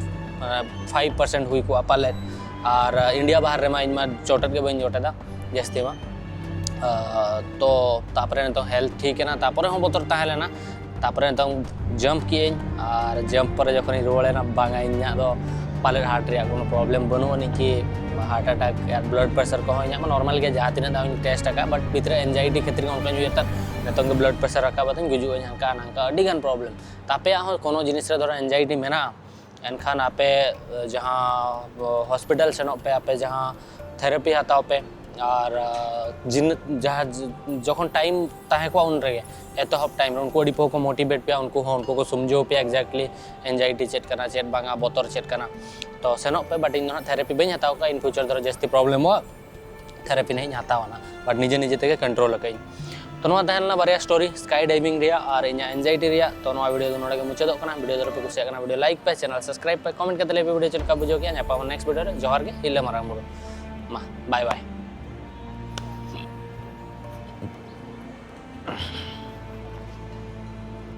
five percent ᱦᱩᱭ ᱠᱚᱜᱼᱟ ᱯᱟᱞᱮᱫ᱾ ᱟᱨ ᱤᱱᱰᱤᱭᱟ ᱵᱟᱦᱟᱨ ᱨᱮᱢᱟ ᱤᱧ ᱢᱟ ᱪᱚᱴᱮᱫ ᱜᱮ ᱵᱟᱹᱧ ᱪᱚᱴᱮᱫᱟ ᱡᱟᱹᱥᱛᱤ ᱢᱟ᱾ ᱛᱚ ᱛᱟᱨᱯᱚᱨᱮ ᱱᱤᱛᱚᱝ ᱦᱮᱞᱛᱷ ᱴᱷᱤᱠ ᱮᱱᱟ, ᱛᱟᱨᱯᱚᱨᱮ ᱦᱚᱸ ᱵᱚᱛᱚᱨ ᱛᱟᱦᱮᱸ ᱞᱮᱱᱟ᱾ ᱛᱟᱨᱯᱚᱨᱮ ᱱᱤᱛᱚᱝ ᱡᱟᱢᱯ ᱠᱮᱜᱼᱟᱹᱧ, ᱟᱨ ᱡᱟᱢᱯ ᱯᱚᱨᱮ ᱡᱚᱠᱷᱚᱱᱤᱧ ᱨᱩᱣᱟᱹᱲᱮᱱᱟ, ᱵᱟᱝᱟ, ᱤᱧᱟᱹᱜ ᱫᱚ ᱯᱟᱞᱮᱫ ᱦᱟᱨᱴ ᱨᱮᱭᱟᱜ ᱠᱳᱱᱳ ᱯᱨᱚᱵᱞᱮᱢ ᱵᱟᱹᱱᱩᱜ ᱟᱹᱱᱤᱡ ᱠᱤ ᱦᱟᱨᱴ ᱮᱴᱟᱠ ᱟᱨ ᱵᱞᱟᱰ ᱯᱨᱮᱥᱟᱨ ᱠᱚᱦᱚᱸ ᱤᱧᱟᱹᱜ ᱢᱟ ᱱᱚᱨᱢᱟᱞ ᱜᱮᱭᱟ, ᱡᱟᱦᱟᱸ ᱛᱤᱱᱟᱹᱜ ᱫᱷᱟᱣ ᱤᱧ ᱴᱮᱥᱴ ᱟᱠᱟᱫ᱾ ᱵᱟᱴ ᱵᱷᱤᱛᱨᱤ ᱮᱱᱡᱟᱭᱴᱤ ᱠᱷᱟᱹᱛᱤᱨ ᱜᱮ ᱚᱱᱠᱟᱧ ᱩᱭᱦᱟᱹᱨ ᱛᱟᱦᱮᱸᱫ, ᱱᱤᱛᱚᱝ ᱜᱮ ᱵᱞᱟᱰ ᱯᱨᱮᱥᱟᱨ ᱨᱟᱠᱟᱵ ᱠᱟᱛᱮᱧ ᱜᱩᱡᱩᱜ ᱟᱹᱧ, ᱦᱟᱱᱠᱟ ᱱᱟᱝᱠᱟ ᱟᱹᱰᱤ ᱜᱟᱱ ᱯᱨᱚᱵᱞᱮᱢ᱾ ᱛᱟᱯᱮᱭᱟᱜ ᱦᱚᱸ ᱠᱳᱱᱳ ᱡᱤᱱᱤᱥ ᱨᱮ ᱫᱷᱚᱨᱚ ᱮᱱᱡᱟᱭᱴᱤ ᱢᱮᱱᱟᱜᱼᱟ, ᱮᱱᱠᱷᱟᱱ ᱟᱯᱮ ᱡᱟᱦᱟᱸ ᱦᱚᱥᱯᱤᱴᱟᱞ ᱥᱮᱱᱚᱜ ᱯᱮ, ᱟᱯᱮ ᱡᱟᱦᱟᱸ ᱛᱷᱮᱨᱟᱯᱤ ᱦᱟᱛᱟᱣ ᱯᱮ, ᱟᱨ ᱡᱤᱱ ᱡᱟᱦᱟᱸ ᱡᱚᱠᱷᱚᱱ ᱴᱟᱭᱤᱢ ᱛᱟᱦᱮᱸ ᱠᱚᱜᱼᱟ ᱩᱱ ᱨᱮᱜᱮ, ᱮᱛᱚᱦᱚᱵ ᱴᱟᱭᱤᱢ ᱨᱮ ᱩᱱᱠᱩ ᱟᱹᱰᱤ ᱯᱚᱦᱚ ᱠᱚ ᱢᱳᱴᱤᱵᱷᱮᱴ ᱯᱮᱭᱟ, ᱩᱱᱠᱩ ᱦᱚᱸ ᱩᱱᱠᱩ ᱠᱚ ᱥᱚᱢᱡᱷᱟᱹᱣ ᱯᱮᱭᱟ ᱮᱠᱡᱮᱠᱴᱞᱤ ᱮᱱᱡᱟᱭᱴᱤ ᱪᱮᱫ ᱠᱟᱱᱟ, ᱪᱮᱫ ᱵᱟᱝᱟ, ᱵᱚᱛᱚᱨ ᱪᱮᱫ ᱠᱟᱱᱟ᱾ ᱛᱚ ᱥᱮᱱᱚᱜ ᱯᱮ, ᱵᱟᱴ ᱤᱧ ᱫᱚ ᱦᱟᱸᱜ ᱛᱷᱮᱨᱟᱯᱤ ᱵᱟᱹᱧ ᱦᱟᱛᱟᱣ ᱠᱟᱜᱼᱟ, ᱤᱱ ᱯᱷᱤᱭᱩᱪᱟᱨ ᱫᱚ ᱡᱟᱹᱥᱛᱤ ᱯᱨᱚᱵᱞᱮᱢᱚᱜᱼᱟ, ᱛᱷᱮᱨᱟᱯᱤ ᱱᱟᱦᱟᱜ ᱤᱧ ᱦᱟᱛᱟᱣᱟ ᱱᱟᱦᱟᱜ, ᱵᱟᱴ ᱱᱤᱡᱮ ᱱᱤᱡᱮ ᱛᱮᱜᱮ ᱠᱚᱱᱴᱨᱳᱞ ᱟᱠᱟᱫᱟᱹᱧ᱾ ᱛᱚ ᱱᱚᱣᱟ ᱛᱟᱦᱮᱸ ᱞᱮᱱᱟ ᱵᱟᱨᱭᱟ ᱥᱴᱳᱨᱤ, ᱥᱠᱟᱭ ᱰᱟᱭᱵᱤᱝ ᱨᱮᱭᱟᱜ ᱟᱨ ᱤᱧᱟᱹᱜ ᱮᱱᱡᱟᱭᱴᱤ ᱨᱮᱭᱟᱜ᱾ ᱛᱚ ᱱᱚᱣᱟ ᱵᱷᱤᱰᱤᱭᱳ ᱫᱚ ᱱᱚᱰᱮ ᱜᱮ ᱢᱩᱪᱟᱹᱫᱚᱜ ᱠᱟᱱᱟ᱾ ᱵᱷᱤᱰᱤᱭᱳ ᱡᱩᱫᱤ ᱯᱮ ᱠᱩᱥᱤᱭᱟᱜ ᱠᱟᱱᱟ, ᱵᱷᱤᱰᱤᱭᱳ ᱞᱟᱭᱤᱠ ᱯᱮ, ᱪᱮᱱᱮᱞ ᱥᱟᱵᱥᱠᱨᱟᱭᱤᱵ ᱯᱮ, ᱠᱚᱢᱮᱱᱴ ᱠᱟᱛᱮ ᱞᱟᱹᱭ ᱯᱮ ᱵᱷᱤᱰᱤᱭᱳ ᱪᱮᱫ ᱞᱮᱠᱟ ᱵᱩᱡᱷᱟᱹᱣ ᱠᱮᱜᱼᱟ᱾ ᱧᱟᱯᱟᱢ ᱱᱮᱠᱥᱴ ᱵᱷᱤᱰᱤᱭᱳ ᱨᱮ᱾ ᱡᱚᱦᱟᱨ ᱜᱮ, ᱦᱤᱞᱟᱹ ᱢᱟᱨᱟᱝ ᱵᱩᱨᱩ᱾ ᱢᱟ, ᱵᱟᱭ ᱵᱟᱭ᱾